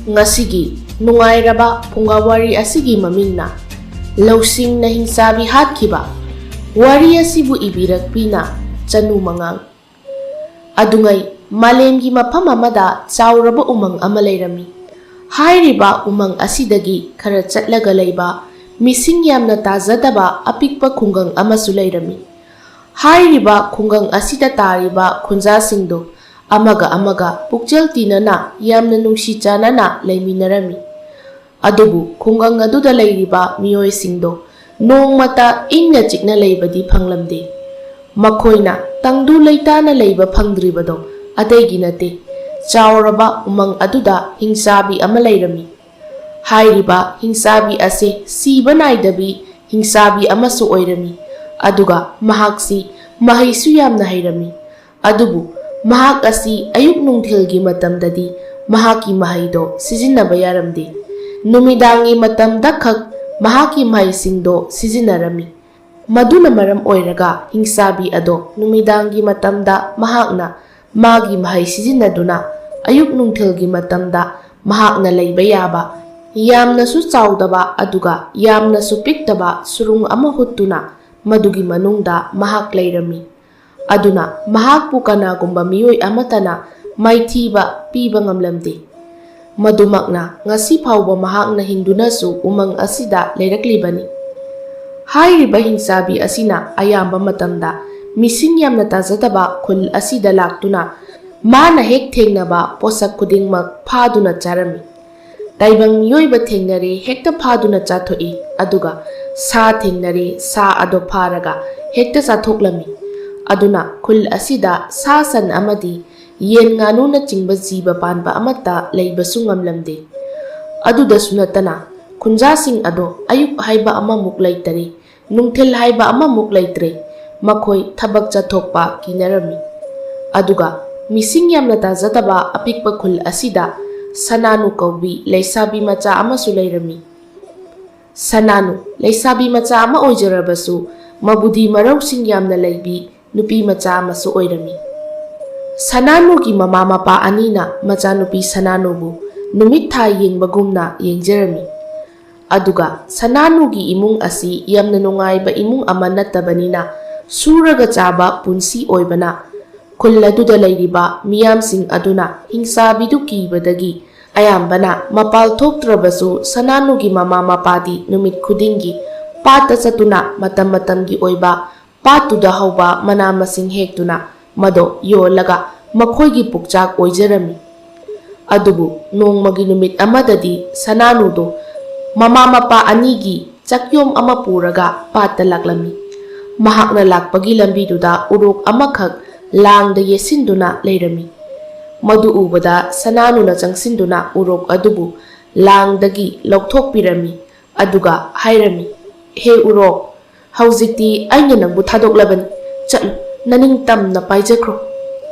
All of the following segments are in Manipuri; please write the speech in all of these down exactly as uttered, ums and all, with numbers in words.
ꯉꯁꯤꯒꯤ ꯅꯨꯡꯉꯥꯏꯔꯕ ꯐꯨꯡꯒꯥ ꯋꯥꯔꯤ ꯑꯁꯤꯒꯤ ꯃꯃꯤꯡꯅ ꯂꯧꯁꯤꯡꯅ ꯍꯤꯡꯆꯥꯕꯤ ꯍꯥꯠꯈꯤꯕ꯫ ꯋꯥꯔꯤ ꯑꯁꯤꯕꯨ ꯏꯕꯤꯔꯛꯄꯤꯅ ꯆꯅꯨ ꯃꯉꯥꯡ꯫ ꯑꯗꯨꯉꯩ ꯃꯥꯂꯦꯝꯒꯤ ꯃꯐꯝ ꯑꯃꯗ ꯆꯥꯎꯔꯕ ꯎꯃꯪ ꯑꯃ ꯂꯩꯔꯝꯃꯤ꯫ ꯍꯥꯏꯔꯤꯕ ꯎꯃꯪ ꯑꯁꯤꯗꯒꯤ ꯈꯔ ꯆꯠꯂꯒ ꯂꯩꯕ ꯃꯤꯁꯤꯡ ꯌꯥꯝꯅ ꯇꯥꯖꯗꯕ ꯑꯄꯤꯛꯄ ꯈꯨꯡꯒꯪ ꯑꯃꯁꯨ ꯂꯩꯔꯝꯃꯤ꯫ ꯍꯥꯏꯔꯤꯕ ꯈꯨꯡꯒꯪ ꯑꯁꯤꯗ ꯇꯥꯔꯤꯕ ꯈꯨꯟꯖꯥꯁꯤꯡꯗꯨ ꯑꯃꯒ ꯑꯃꯒ ꯄꯨꯛꯆꯦꯜ ꯇꯤꯟꯅꯅ ꯌꯥꯝꯅ ꯅꯨꯡꯁꯤ ꯆꯥꯟꯅꯅ ꯂꯩꯃꯤꯟꯅꯔꯝꯃꯤ꯫ ꯑꯗꯨꯕꯨ ꯈꯨꯡꯒꯪ ꯑꯗꯨꯗ ꯂꯩꯔꯤꯕ ꯃꯤꯑꯣꯏꯁꯤꯡꯗꯣ ꯅꯣꯡꯃꯇ ꯏꯪꯅ ꯆꯤꯛꯅ ꯂꯩꯕꯗꯤ ꯐꯪꯂꯝꯗꯦ꯫ ꯃꯈꯣꯏꯅ ꯇꯪꯗꯨ ꯂꯩꯇꯥꯅ ꯂꯩꯕ ꯐꯪꯗ꯭ꯔꯤꯕꯗꯣ ꯑꯇꯩꯒꯤ ꯅꯠꯇꯦ, ꯆꯥꯎꯔꯕ ꯎꯃꯪ ꯑꯗꯨꯗ ꯍꯤꯡꯆꯥꯕꯤ ꯑꯃ ꯂꯩꯔꯝꯃꯤ꯫ ꯍꯥꯏꯔꯤꯕ ꯍꯤꯡꯆꯥꯕꯤ ꯑꯁꯤ ꯁꯤꯕ ꯅꯥꯏꯗꯕꯤ ꯍꯤꯡꯆꯥꯕꯤ ꯑꯃꯁꯨ ꯑꯣꯏꯔꯝꯃꯤ, ꯑꯗꯨꯒ ꯃꯍꯥꯛꯁꯤ ꯃꯍꯩꯁꯨ ꯌꯥꯝꯅ ꯍꯩꯔꯝꯃꯤ꯫ ꯑꯗꯨꯕꯨ ꯃꯍꯥꯛ ꯑꯁꯤ ꯑꯌꯨꯛ ꯅꯨꯡꯊꯤꯜꯒꯤ ꯃꯇꯝꯗꯗꯤ ꯃꯍꯥꯛꯀꯤ ꯃꯍꯩꯗꯣ ꯁꯤꯖꯤꯟꯅꯕ ꯌꯥꯔꯝꯗꯦ꯫ ꯅꯨꯃꯤꯗꯥꯡꯒꯤ ꯃꯇꯝꯗ ꯈꯛ ꯃꯍꯥꯛꯀꯤ ꯃꯍꯩꯁꯤꯡꯗꯣ ꯁꯤꯖꯤꯟꯅꯔꯝꯃꯤ꯫ ꯃꯗꯨꯅ ꯃꯔꯝ ꯑꯣꯏꯔꯒ ꯍꯤꯡꯆꯥꯕꯤ ꯑꯗꯣ ꯅꯨꯃꯤꯗꯥꯡꯒꯤ ꯃꯇꯝꯗ ꯃꯍꯥꯛꯅ ꯃꯥꯒꯤ ꯃꯍꯩ ꯁꯤꯖꯤꯟꯅꯗꯨꯅ ꯑꯌꯨꯛ ꯅꯨꯡꯊꯤꯜꯒꯤ ꯃꯇꯝꯗ ꯃꯍꯥꯛꯅ ꯂꯩꯕ ꯌꯥꯕ, ꯌꯥꯝꯅꯁꯨ ꯆꯥꯎꯗꯕ ꯑꯗꯨꯒ ꯌꯥꯝꯅꯁꯨ ꯄꯤꯛꯇꯕ ꯁꯨꯔꯨꯡ ꯑꯃ ꯍꯨꯠꯇꯨꯅ ꯃꯗꯨꯒꯤ ꯃꯅꯨꯡꯗ ꯃꯍꯥꯛ ꯂꯩꯔꯝꯃꯤ꯫ ꯑꯗꯨꯅ ꯃꯍꯥꯛꯄꯨ ꯀꯅꯥꯒꯨꯝꯕ ꯃꯤꯑꯣꯏ ꯑꯃꯠꯇꯅ ꯃꯥꯏꯊꯤꯕ ꯄꯤꯕ ꯉꯝꯂꯝꯗꯦ꯫ ꯃꯗꯨꯃꯛꯅ ꯉꯁꯤ ꯐꯥꯎꯕ ꯃꯍꯥꯛꯅ ꯍꯤꯡꯗꯨꯅꯁꯨ ꯎꯃꯪ ꯑꯁꯤꯗ ꯂꯩꯔꯛꯂꯤꯕꯅꯤ꯫ ꯍꯥꯏꯔꯤꯕ ꯍꯤꯡꯆꯥꯕꯤ ꯑꯁꯤꯅ ꯑꯌꯥꯝꯕ ꯃꯇꯝꯗ ꯃꯤꯁꯤꯡ ꯌꯥꯝꯅ ꯇꯥꯖꯗꯕ ꯈꯨꯜ ꯑꯁꯤꯗ ꯂꯥꯛꯇꯨꯅ ꯃꯥꯅ ꯍꯦꯛ ꯊꯦꯡꯅꯕ ꯄꯣꯠꯁꯛ ꯈꯨꯗꯤꯡꯃꯛ ꯐꯥꯗꯨꯅ ꯆꯥꯔꯝꯃꯤ꯫ ꯇꯥꯏꯕꯪ ꯃꯤꯑꯣꯏꯕ ꯊꯦꯡꯅꯔꯦ ꯍꯦꯛꯇ ꯐꯥꯗꯨꯅ ꯆꯥꯊꯣꯛꯏ, ꯑꯗꯨꯒ ꯁꯥ ꯊꯦꯡꯅꯔꯦ ꯁꯥ ꯑꯗꯣ ꯐꯥꯔꯒ ꯍꯦꯛꯇ ꯆꯥꯊꯣꯛꯂꯝꯃꯤ꯫ ꯑꯗꯨꯅ ꯈꯨꯜ ꯑꯁꯤꯗ ꯁꯥ ꯁꯟ ꯑꯃꯗꯤ ꯌꯦꯟ ꯉꯥꯅꯨꯅꯆꯤꯡꯕ ꯖꯤꯕ ꯄꯥꯟꯕ ꯑꯃꯠꯇ ꯂꯩꯕꯁꯨ ꯉꯝꯂꯝꯗꯦ꯫ ꯑꯗꯨꯗꯁꯨ ꯅꯠꯇꯅ ꯈꯨꯟꯖꯥꯁꯤꯡ ꯑꯗꯣ ꯑꯌꯨꯛ ꯍꯥꯏꯕ ꯑꯃꯃꯨꯛ ꯂꯩꯇꯔꯦ, ꯅꯨꯡꯊꯤꯜ ꯍꯥꯏꯕ ꯑꯃꯃꯨꯛ ꯂꯩꯇ꯭ꯔꯦ꯫ ꯃꯈꯣꯏ ꯊꯕꯛ ꯆꯠꯊꯣꯛꯄ ꯀꯤꯅꯔꯝꯃꯤ꯫ ꯑꯗꯨꯒ ꯃꯤꯁꯤꯡ ꯌꯥꯝꯅ ꯇꯥꯖꯗꯕ ꯑꯄꯤꯛꯄ ꯈꯨꯜ ꯑꯁꯤꯗ ꯁꯅꯥꯅꯨ ꯀꯧꯕꯤ ꯂꯩꯁꯥꯕꯤ ꯃꯆꯥ ꯑꯃꯁꯨ ꯂꯩꯔꯝꯃꯤ꯫ ꯁꯅꯥꯅꯨ ꯂꯩꯁꯥꯕꯤ ꯃꯆꯥ ꯑꯃ ꯑꯣꯏꯖꯔꯕꯁꯨ ꯃꯕꯨꯗꯤ ꯃꯔꯧꯁꯤꯡ ꯌꯥꯝꯅ ꯂꯩꯕꯤ ꯅꯨꯄꯤ ꯃꯆꯥ ꯑꯃꯁꯨ ꯑꯣꯏꯔꯝꯃꯤ꯫ ꯁꯅꯥꯅꯨꯒꯤ ꯃꯃꯥ ꯃꯄꯥ ꯑꯅꯤꯅ ꯃꯆꯥꯅꯨꯄꯤ ꯁꯅꯥꯅꯨꯕꯨ ꯅꯨꯃꯤꯠ ꯊꯥ ꯌꯦꯡꯕꯒꯨꯝꯅ ꯌꯦꯡꯖꯔꯝꯃꯤ꯫ ꯑꯗꯨꯒ ꯁꯅꯥꯅꯨꯒꯤ ꯏꯃꯨꯡ ꯑꯁꯤ ꯌꯥꯝꯅ ꯅꯨꯡꯉꯥꯏꯕ ꯏꯃꯨꯡ ꯑꯃ ꯅꯠꯇꯕꯅꯤꯅ, ꯁꯨꯔꯒ ꯆꯥꯕ ꯄꯨꯟꯁꯤ ꯑꯣꯏꯕꯅ, ꯈꯨꯜ ꯑꯗꯨꯗ ꯂꯩꯔꯤꯕ ꯃꯤꯌꯥꯝꯁꯤꯡ ꯑꯗꯨꯅ ꯍꯤꯡꯆꯥꯕꯤꯗꯨ ꯀꯤꯕꯗꯒꯤ ꯑꯌꯥꯝꯕꯅ ꯃꯄꯥꯜ ꯊꯣꯛꯇ꯭ꯔꯕꯁꯨ, ꯁꯅꯥꯅꯨꯒꯤ ꯃꯃꯥ ꯃꯄꯥꯗꯤ ꯅꯨꯃꯤꯠ ꯈꯨꯗꯤꯡꯒꯤ ꯄꯥꯠꯇ ꯆꯠꯇꯨꯅ ꯃꯇꯝ ꯃꯇꯝꯒꯤ ꯑꯣꯏꯕ ꯄꯥꯠꯇꯨꯗ ꯍꯧꯕ ꯃꯅꯥ ꯃꯁꯤꯡ ꯍꯦꯛꯇꯨꯅ ꯃꯗꯣ ꯌꯣꯜꯂꯒ ꯃꯈꯣꯏꯒꯤ ꯄꯨꯛꯆꯥꯛ ꯑꯣꯏꯖꯔꯝꯃꯤ꯫ ꯑꯗꯨꯕꯨ ꯅꯣꯡꯃꯒꯤ ꯅꯨꯃꯤꯠ ꯑꯃꯗꯗꯤ ꯁꯅꯥꯅꯨꯗꯣ ꯃꯃꯥ ꯃꯄꯥ ꯑꯅꯤꯒꯤ ꯆꯥꯛꯌꯣꯝ ꯑꯃ ꯄꯨꯔꯒ ꯄꯥꯠꯇ ꯂꯥꯛꯂꯝꯃꯤ꯫ ꯃꯍꯥꯛꯅ ꯂꯥꯛꯄꯒꯤ ꯂꯝꯕꯤꯗꯨꯗ ꯎꯔꯣꯛ ꯑꯃꯈꯛ ꯂꯥꯡꯗ ꯌꯦꯠꯁꯤꯟꯗꯨꯅ ꯂꯩꯔꯝꯃꯤ꯫ ꯃꯗꯨ ꯎꯕꯗ ꯁꯅꯥꯅꯨꯅ ꯆꯪꯁꯤꯟꯗꯨꯅ ꯎꯔꯣꯛ ꯑꯗꯨꯕꯨ ꯂꯥꯡꯗꯒꯤ ꯂꯧꯊꯣꯛꯄꯤꯔꯝꯃꯤ꯫ ꯑꯗꯨꯒ ꯍꯥꯏꯔꯝꯃꯤ, "ꯍꯦ ꯎꯔꯣꯛ, ꯍꯧꯖꯤꯛꯇꯤ ꯑꯩꯅ ꯅꯪꯕꯨ ꯊꯥꯗꯣꯛꯂꯕꯅꯤ꯫ ꯆꯠꯂꯨ, ꯅꯅꯤꯡꯇꯝꯅ ꯄꯥꯏꯖꯈ꯭ꯔꯣ꯫"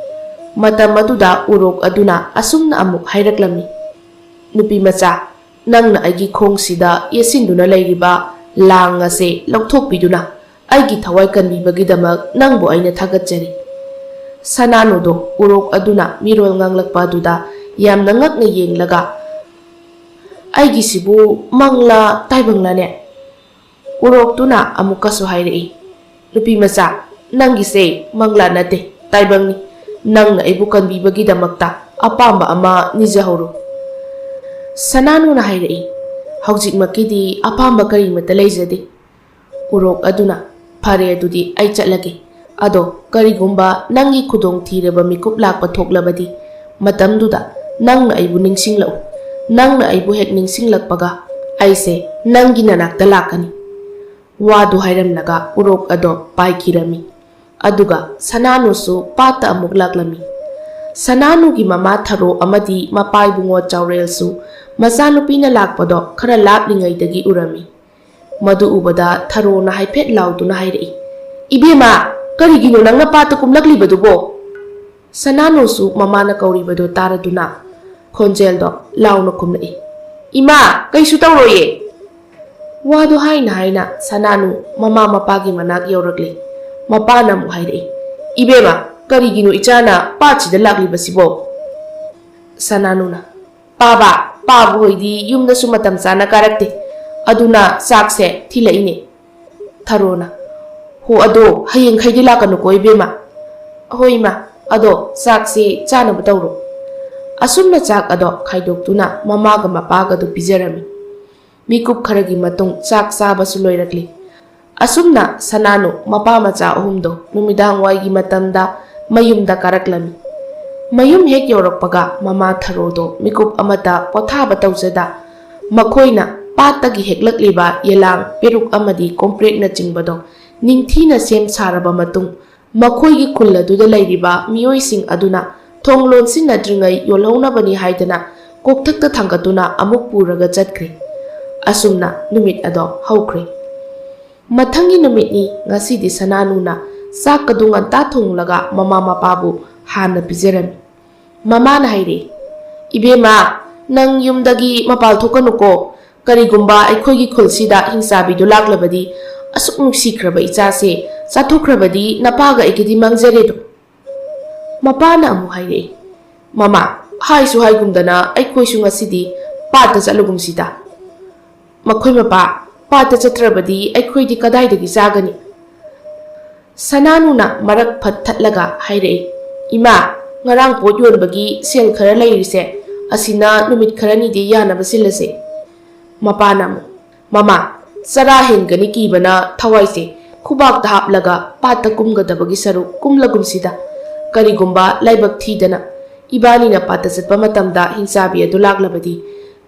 ꯃꯇꯝ ꯑꯗꯨꯗ ꯎꯔꯣꯛ ꯑꯗꯨꯅ ꯑꯁꯨꯝꯅ ꯑꯃꯨꯛ ꯍꯥꯏꯔꯛꯂꯝꯃꯤ, "ꯅꯨꯄꯤ ꯃꯆꯥ, ꯅꯪꯅ ꯑꯩꯒꯤ ꯈꯣꯡꯁꯤꯗ ꯌꯦꯠꯁꯤꯟꯗꯨꯅ ꯂꯩꯔꯤꯕ ꯂꯥꯡ ꯑꯁꯦ ꯂꯧꯊꯣꯛꯄꯤꯗꯨꯅ ꯑꯩꯒꯤ ꯊꯋꯥꯏ ꯀꯟꯕꯤꯕꯒꯤꯗꯃꯛ ꯅꯪꯕꯨ ꯑꯩꯅ ꯊꯥꯒꯠꯆꯔꯤ꯫" ꯁꯅꯥꯅꯨꯗꯣ ꯎꯔꯣꯛ ꯑꯗꯨꯅ ꯃꯤꯔꯣꯜ ꯉꯥꯡꯂꯛꯄ ꯑꯗꯨꯗ ꯌꯥꯝꯅ ꯉꯛꯅ ꯌꯦꯡꯂꯒ, "ꯑꯩꯒꯤꯁꯤꯕꯨ ꯃꯪꯂꯥ ꯇꯥꯏꯕꯪꯂꯥꯅꯦ?" ꯎꯔꯣꯛꯇꯨꯅ ꯑꯃꯨꯛꯀꯁꯨ ꯍꯥꯏꯔꯛꯏ, "ꯅꯨꯄꯤ ꯃꯆꯥ, ꯅꯪꯒꯤꯁꯦ ꯃꯪꯂꯥ ꯅꯠꯇꯦ, ꯇꯥꯏꯕꯪꯅꯤ꯫ ꯅꯪꯅ ꯑꯩꯕꯨ ꯀꯟꯕꯤꯕꯒꯤꯗꯃꯛꯇ ꯑꯄꯥꯝꯕ ꯑꯃ ꯅꯤꯖꯍꯧꯔꯣ꯫" ꯁꯅꯥꯅꯨꯅ ꯍꯥꯏꯔꯛꯏ, "ꯍꯧꯖꯤꯛꯃꯛꯀꯤꯗꯤ ꯑꯄꯥꯝꯕ ꯀꯔꯤꯃꯠꯇ ꯂꯩꯖꯗꯦ꯫" ꯎꯔꯣꯛ ꯑꯗꯨꯅ, "ꯐꯔꯦ, ꯑꯗꯨꯗꯤ ꯑꯩ ꯆꯠꯂꯒꯦ꯫ ꯑꯗꯣ ꯀꯔꯤꯒꯨꯝꯕ ꯅꯪꯒꯤ ꯈꯨꯗꯣꯡ ꯊꯤꯔꯕ ꯃꯤꯀꯨꯞ ꯂꯥꯛꯄ ꯊꯣꯛꯂꯕꯗꯤ, ꯃꯇꯝꯗꯨꯗ ꯅꯪꯅ ꯑꯩꯕꯨ ꯅꯤꯡꯁꯤꯡꯂꯛꯎ꯫ ꯅꯪꯅ ꯑꯩꯕꯨ ꯍꯦꯛ ꯅꯤꯡꯁꯤꯡꯂꯛꯄꯒ ꯑꯩꯁꯦ ꯅꯪꯒꯤ ꯅꯅꯥꯛꯇ ꯂꯥꯛꯀꯅꯤ꯫" ꯋꯥꯗꯨ ꯍꯥꯏꯔꯝꯂꯒ ꯎꯔꯣꯛ ꯑꯗꯣ ꯄꯥꯏꯈꯤꯔꯝꯃꯤ꯫ ꯑꯗꯨꯒ ꯁꯅꯥꯅꯨꯁꯨ ꯄꯥꯠꯇ ꯑꯃꯨꯛ ꯂꯥꯛꯂꯝꯃꯤ꯫ ꯁꯅꯥꯅꯨꯒꯤ ꯃꯃꯥ ꯊꯔꯣ ꯑꯃꯗꯤ ꯃꯄꯥ ꯏꯕꯨꯡꯉꯣ ꯆꯥꯎꯔꯦꯜꯁꯨ ꯃꯆꯥꯅꯨꯄꯤꯅ ꯂꯥꯛꯄꯗꯣ ꯈꯔ ꯂꯥꯞꯂꯤꯉꯩꯗꯒꯤ ꯎꯔꯝꯃꯤ꯫ ꯃꯗꯨ ꯎꯕꯗ ꯊꯔꯣꯅ ꯍꯥꯏꯐꯦꯠ ꯂꯥꯎꯗꯨꯅ ꯍꯥꯏꯔꯛꯏ, "ꯏꯕꯦꯝꯃ, ꯀꯔꯤꯒꯤꯅꯣ ꯅꯪꯅ ꯄꯥꯠꯇ ꯀꯨꯝꯂꯛꯂꯤꯕꯗꯨꯕꯣ?" ꯁꯅꯥꯅꯨꯁꯨ ꯃꯃꯥꯅ ꯀꯧꯔꯤꯕꯗꯨ ꯇꯥꯔꯗꯨꯅ ꯈꯣꯟꯖꯦꯜꯗꯣ ꯂꯥꯎꯅ ꯈꯨꯝꯂꯛꯏ, "ꯏꯃꯥ, ꯀꯩꯁꯨ ꯇꯧꯔꯣꯏꯌꯦ꯫" ꯋꯥꯗꯨ ꯍꯥꯏꯅ ꯍꯥꯏꯅ ꯁꯅꯥꯅꯨ ꯃꯃꯥ ꯃꯄꯥꯒꯤ ꯃꯅꯥꯛ ꯌꯧꯔꯛꯂꯤ꯫ ꯃꯄꯥꯅ ꯑꯃꯨꯛ ꯍꯥꯏꯔꯛꯏ, "ꯏꯕꯦꯝꯃ, ꯀꯔꯤꯒꯤꯅꯣ ꯏꯆꯥꯅ ꯄꯥꯠꯁꯤꯗ ꯂꯥꯛꯂꯤꯕꯁꯤꯕꯣ?" ꯁꯅꯥꯅꯨꯅ, "ꯄꯥꯕ, ꯄꯥꯕ ꯍꯣꯏꯗꯤ ꯌꯨꯝꯗꯁꯨ ꯃꯇꯝ ꯆꯥꯅ ꯀꯥꯔꯛꯇꯦ, ꯑꯗꯨꯅ ꯆꯥꯛꯁꯦ ꯊꯤꯜꯂꯛꯏꯅꯦ꯫" ꯊꯔꯣꯅ, "ꯍꯣ, ꯑꯗꯣ ꯍꯌꯦꯡꯈꯩꯗꯤ ꯂꯥꯛꯀꯅꯨꯀꯣ ꯏꯕꯦꯝꯃ꯫" "ꯍꯣꯏ ꯏꯃꯥ, ꯑꯗꯣ ꯆꯥꯛꯁꯦ ꯆꯥꯅꯕ ꯇꯧꯔꯣ꯫" ꯑꯁꯨꯝꯅ ꯆꯥꯛ ꯑꯗꯣ ꯈꯥꯏꯗꯣꯛꯇꯨꯅ ꯃꯃꯥꯒ ꯃꯄꯥꯒꯗꯨ ꯄꯤꯖꯔꯝꯃꯤ꯫ ꯃꯤꯀꯨꯞ ꯈꯔꯒꯤ ꯃꯇꯨꯡ ꯆꯥꯛ ꯆꯥꯕꯁꯨ ꯂꯣꯏꯔꯛꯂꯤ꯫ ꯑꯁꯨꯝꯅ ꯁꯅꯥꯅꯨ ꯃꯄꯥ ꯃꯆꯥ ꯑꯍꯨꯝꯗꯣ ꯅꯨꯃꯤꯗꯥꯡ ꯋꯥꯏꯒꯤ ꯃꯇꯝꯗ ꯃꯌꯨꯝꯗ ꯀꯥꯔꯛꯂꯝꯃꯤ꯫ ꯃꯌꯨꯝ ꯍꯦꯛ ꯌꯧꯔꯛꯄꯒ ꯃꯃꯥ ꯊꯔꯣꯗꯣ ꯃꯤꯀꯨꯞ ꯑꯃꯠꯇ ꯄꯣꯊꯥꯕ ꯇꯧꯖꯗ, ꯃꯈꯣꯏꯅ ꯄꯥꯠꯇꯒꯤ ꯍꯦꯛꯂꯛꯂꯤꯕ ꯌꯦꯂꯥꯡ, ꯄꯦꯔꯨꯛ ꯑꯃꯗꯤ ꯀꯣꯝꯄ꯭ꯔꯦꯛꯅꯆꯤꯡꯕꯗꯣ ꯅꯤꯡꯊꯤꯅ ꯁꯦꯝ ꯁꯥꯔꯕ ꯃꯇꯨꯡ, ꯃꯈꯣꯏꯒꯤ ꯈꯨꯜ ꯑꯗꯨꯗ ꯂꯩꯔꯤꯕ ꯃꯤꯑꯣꯏꯁꯤꯡ ꯑꯗꯨꯅ ꯊꯣꯡ ꯂꯣꯟꯁꯤꯟꯅꯗ꯭ꯔꯤꯉꯩ ꯌꯣꯜꯍꯧꯅꯕꯅꯤ ꯍꯥꯏꯗꯅ ꯀꯣꯛꯊꯛꯇ ꯊꯥꯡꯒꯠꯇꯨꯅ ꯑꯃꯨꯛ ꯄꯨꯔꯒ ꯆꯠꯈ꯭ꯔꯦ꯫ ꯑꯁꯨꯝꯅ ꯅꯨꯃꯤꯠ ꯑꯗꯣ ꯍꯧꯈ꯭ꯔꯦ꯫ ꯃꯊꯪꯒꯤ ꯅꯨꯃꯤꯠꯅꯤ꯫ ꯉꯁꯤꯗꯤ ꯁꯅꯥꯅꯨꯅ ꯆꯥꯛꯀꯗꯨ ꯉꯟꯇꯥ ꯊꯣꯡꯂꯒ ꯃꯃꯥ ꯃꯄꯥꯕꯨ ꯍꯥꯟꯅ ꯄꯤꯖꯔꯝꯃꯤ꯫ ꯃꯃꯥꯅ ꯍꯥꯏꯔꯛꯏ, "ꯏꯕꯦꯝꯃ, ꯅꯪ ꯌꯨꯝꯗꯒꯤ ꯃꯄꯥꯜ ꯊꯣꯛꯀꯅꯨꯀꯣ꯫ ꯀꯔꯤꯒꯨꯝꯕ ꯑꯩꯈꯣꯏꯒꯤ ꯈꯨꯜꯁꯤꯗ ꯍꯤꯡꯆꯥꯕꯤꯗꯨ ꯂꯥꯛꯂꯕꯗꯤ, ꯑꯁꯨꯛ ꯅꯨꯡꯁꯤꯈ꯭ꯔꯕ ꯏꯆꯥꯁꯦ ꯆꯥꯊꯣꯛꯈ꯭ꯔꯕꯗꯤ ꯅꯄꯥꯒ ꯑꯩꯒꯗꯤ ꯃꯥꯡꯖꯔꯦꯗꯣ꯫" ꯃꯄꯥꯅ ꯑꯃꯨꯛ ꯍꯥꯏꯔꯛꯏ, "ꯃꯃꯥ, ꯍꯥꯏꯁꯨ ꯍꯥꯏꯒꯨꯝꯗꯅ ꯑꯩꯈꯣꯏꯁꯨ ꯉꯁꯤꯗꯤ ꯄꯥꯠꯇ ꯆꯠꯂꯨꯒꯨꯝꯁꯤꯗ꯫ ꯃꯈꯣꯏ ꯃꯄꯥ ꯄꯥꯠꯇ ꯆꯠꯇ꯭ꯔꯕꯗꯤ ꯑꯩꯈꯣꯏꯗꯤ ꯀꯗꯥꯏꯗꯒꯤ ꯆꯥꯒꯅꯤ?" ꯁꯅꯥꯅꯨꯅ ꯃꯔꯛ ꯐꯠ ꯊꯠꯂꯒ ꯍꯥꯏꯔꯛꯏ, "ꯏꯃꯥ, ꯉꯔꯥꯡ ꯄꯣꯠ ꯌꯣꯟꯕꯒꯤ ꯁꯦꯜ ꯈꯔ ꯂꯩꯔꯤꯁꯦ, ꯑꯁꯤꯅ ꯅꯨꯃꯤꯠ ꯈꯔꯅꯤꯗꯤ ꯌꯥꯅꯕ ꯁꯤꯜꯂꯁꯦ꯫" ꯃꯄꯥꯅ ꯑꯃꯨꯛ, "ꯃꯃꯥ, ꯆꯔꯥ ꯍꯦꯟꯒꯅꯤ ꯀꯤꯕꯅ ꯊꯋꯥꯏꯁꯦ ꯈꯨꯕꯥꯛꯇ ꯍꯥꯞꯂꯒ ꯄꯥꯠꯇ ꯀꯨꯝꯒꯗꯕꯒꯤ ꯁꯔꯨꯛ ꯀꯨꯝꯂꯒꯨꯝꯁꯤꯗ꯫ ꯀꯔꯤꯒꯨꯝꯕ ꯂꯥꯏꯕꯛ ꯊꯤꯗꯅ ꯏꯕꯥꯅꯤꯅ ꯄꯥꯠꯇ ꯆꯠꯄ ꯃꯇꯝꯗ ꯍꯤꯡꯆꯥꯕꯤ ꯑꯗꯨ ꯂꯥꯛꯂꯕꯗꯤ,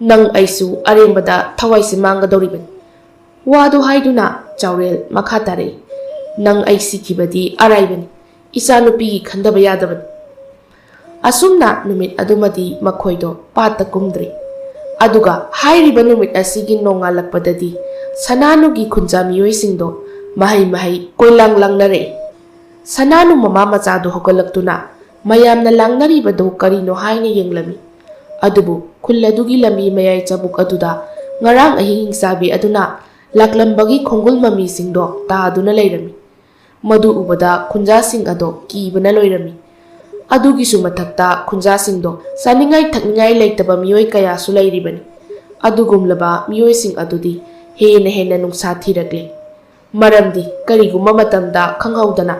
ꯅꯪ ꯑꯩꯁꯨ ꯑꯔꯦꯝꯕꯗ ꯊꯋꯥꯏꯁꯦ ꯃꯥꯡꯒꯗꯧꯔꯤꯕꯅꯤ꯫" ꯋꯥꯗꯨ ꯍꯥꯏꯗꯨꯅ ꯆꯥꯎꯔꯦꯜ ꯃꯈꯥ ꯇꯥꯔꯛꯏ, "ꯅꯪ ꯑꯩ ꯁꯤꯈꯤꯕꯗꯤ ꯑꯔꯥꯏꯕꯅꯤ, ꯏꯆꯥꯅꯨꯄꯤꯒꯤ ꯈꯟꯗꯕ ꯌꯥꯗꯕꯅꯤ꯫" ꯑꯁꯨꯝꯅ ꯅꯨꯃꯤꯠ ꯑꯗꯨꯃꯗꯤ ꯃꯈꯣꯏꯗꯣ ꯄꯥꯠꯇ ꯀꯨꯝꯗ꯭ꯔꯦ꯫ ꯑꯗꯨꯒ ꯍꯥꯏꯔꯤꯕ ꯅꯨꯃꯤꯠ ꯑꯁꯤꯒꯤ ꯅꯣꯡꯉꯥꯜꯂꯛꯄꯗꯗꯤ ꯁꯅꯥꯅꯨꯒꯤ ꯈꯨꯟꯖꯥ ꯃꯤꯑꯣꯏꯁꯤꯡꯗꯣ ꯃꯍꯩ ꯃꯍꯩ ꯀꯣꯏꯂꯥꯡ ꯂꯥꯡꯅꯔꯛꯏ꯫ ꯁꯅꯥꯅꯨ ꯃꯃꯥ ꯃꯆꯥꯗꯨ ꯍꯧꯒꯠꯂꯛꯇꯨꯅ ꯃꯌꯥꯝꯅ ꯂꯥꯡꯅꯔꯤꯕꯗꯨ ꯀꯔꯤꯅꯣ ꯍꯥꯏꯅ ꯌꯦꯡꯂꯝꯃꯤ꯫ ꯑꯗꯨꯕꯨ ꯈꯨꯜ ꯑꯗꯨꯒꯤ ꯂꯝꯕꯤ ꯃꯌꯥꯏ ꯆꯕꯨꯛ ꯑꯗꯨꯗ ꯉꯔꯥꯡ ꯑꯍꯤꯡ ꯍꯤꯡꯆꯥꯕꯤ ꯑꯗꯨꯅ ꯂꯥꯛꯂꯝꯕꯒꯤ ꯈꯣꯡꯒꯨꯜ ꯃꯃꯤꯁꯤꯡꯗꯣ ꯇꯥꯗꯨꯅ ꯂꯩꯔꯝꯃꯤ꯫ ꯃꯗꯨ ꯎꯕꯗ ꯈꯨꯟꯖꯥꯁꯤꯡ ꯑꯗꯣ ꯀꯤꯕꯅ ꯂꯣꯏꯔꯝꯃꯤ꯫ ꯑꯗꯨꯒꯤꯁꯨ ꯃꯊꯛꯇ ꯈꯨꯟꯖꯥꯁꯤꯡꯗꯣ ꯆꯥꯅꯤꯡꯉꯥꯏ ꯊꯛꯅꯤꯡꯉꯥꯏ ꯂꯩꯇꯕ ꯃꯤꯑꯣꯏ ꯀꯌꯥꯁꯨ ꯂꯩꯔꯤꯕꯅꯤ꯫ ꯑꯗꯨꯒꯨꯝꯂꯕ ꯃꯤꯑꯣꯏꯁꯤꯡ ꯑꯗꯨꯗꯤ ꯍꯦꯟꯅ ꯍꯦꯟꯅ ꯅꯨꯡꯁꯥ ꯊꯤꯔꯛꯂꯤ꯫ ꯃꯔꯝꯗꯤ ꯀꯔꯤꯒꯨꯝꯕ ꯃꯇꯝꯗ ꯈꯪꯍꯧꯗꯅ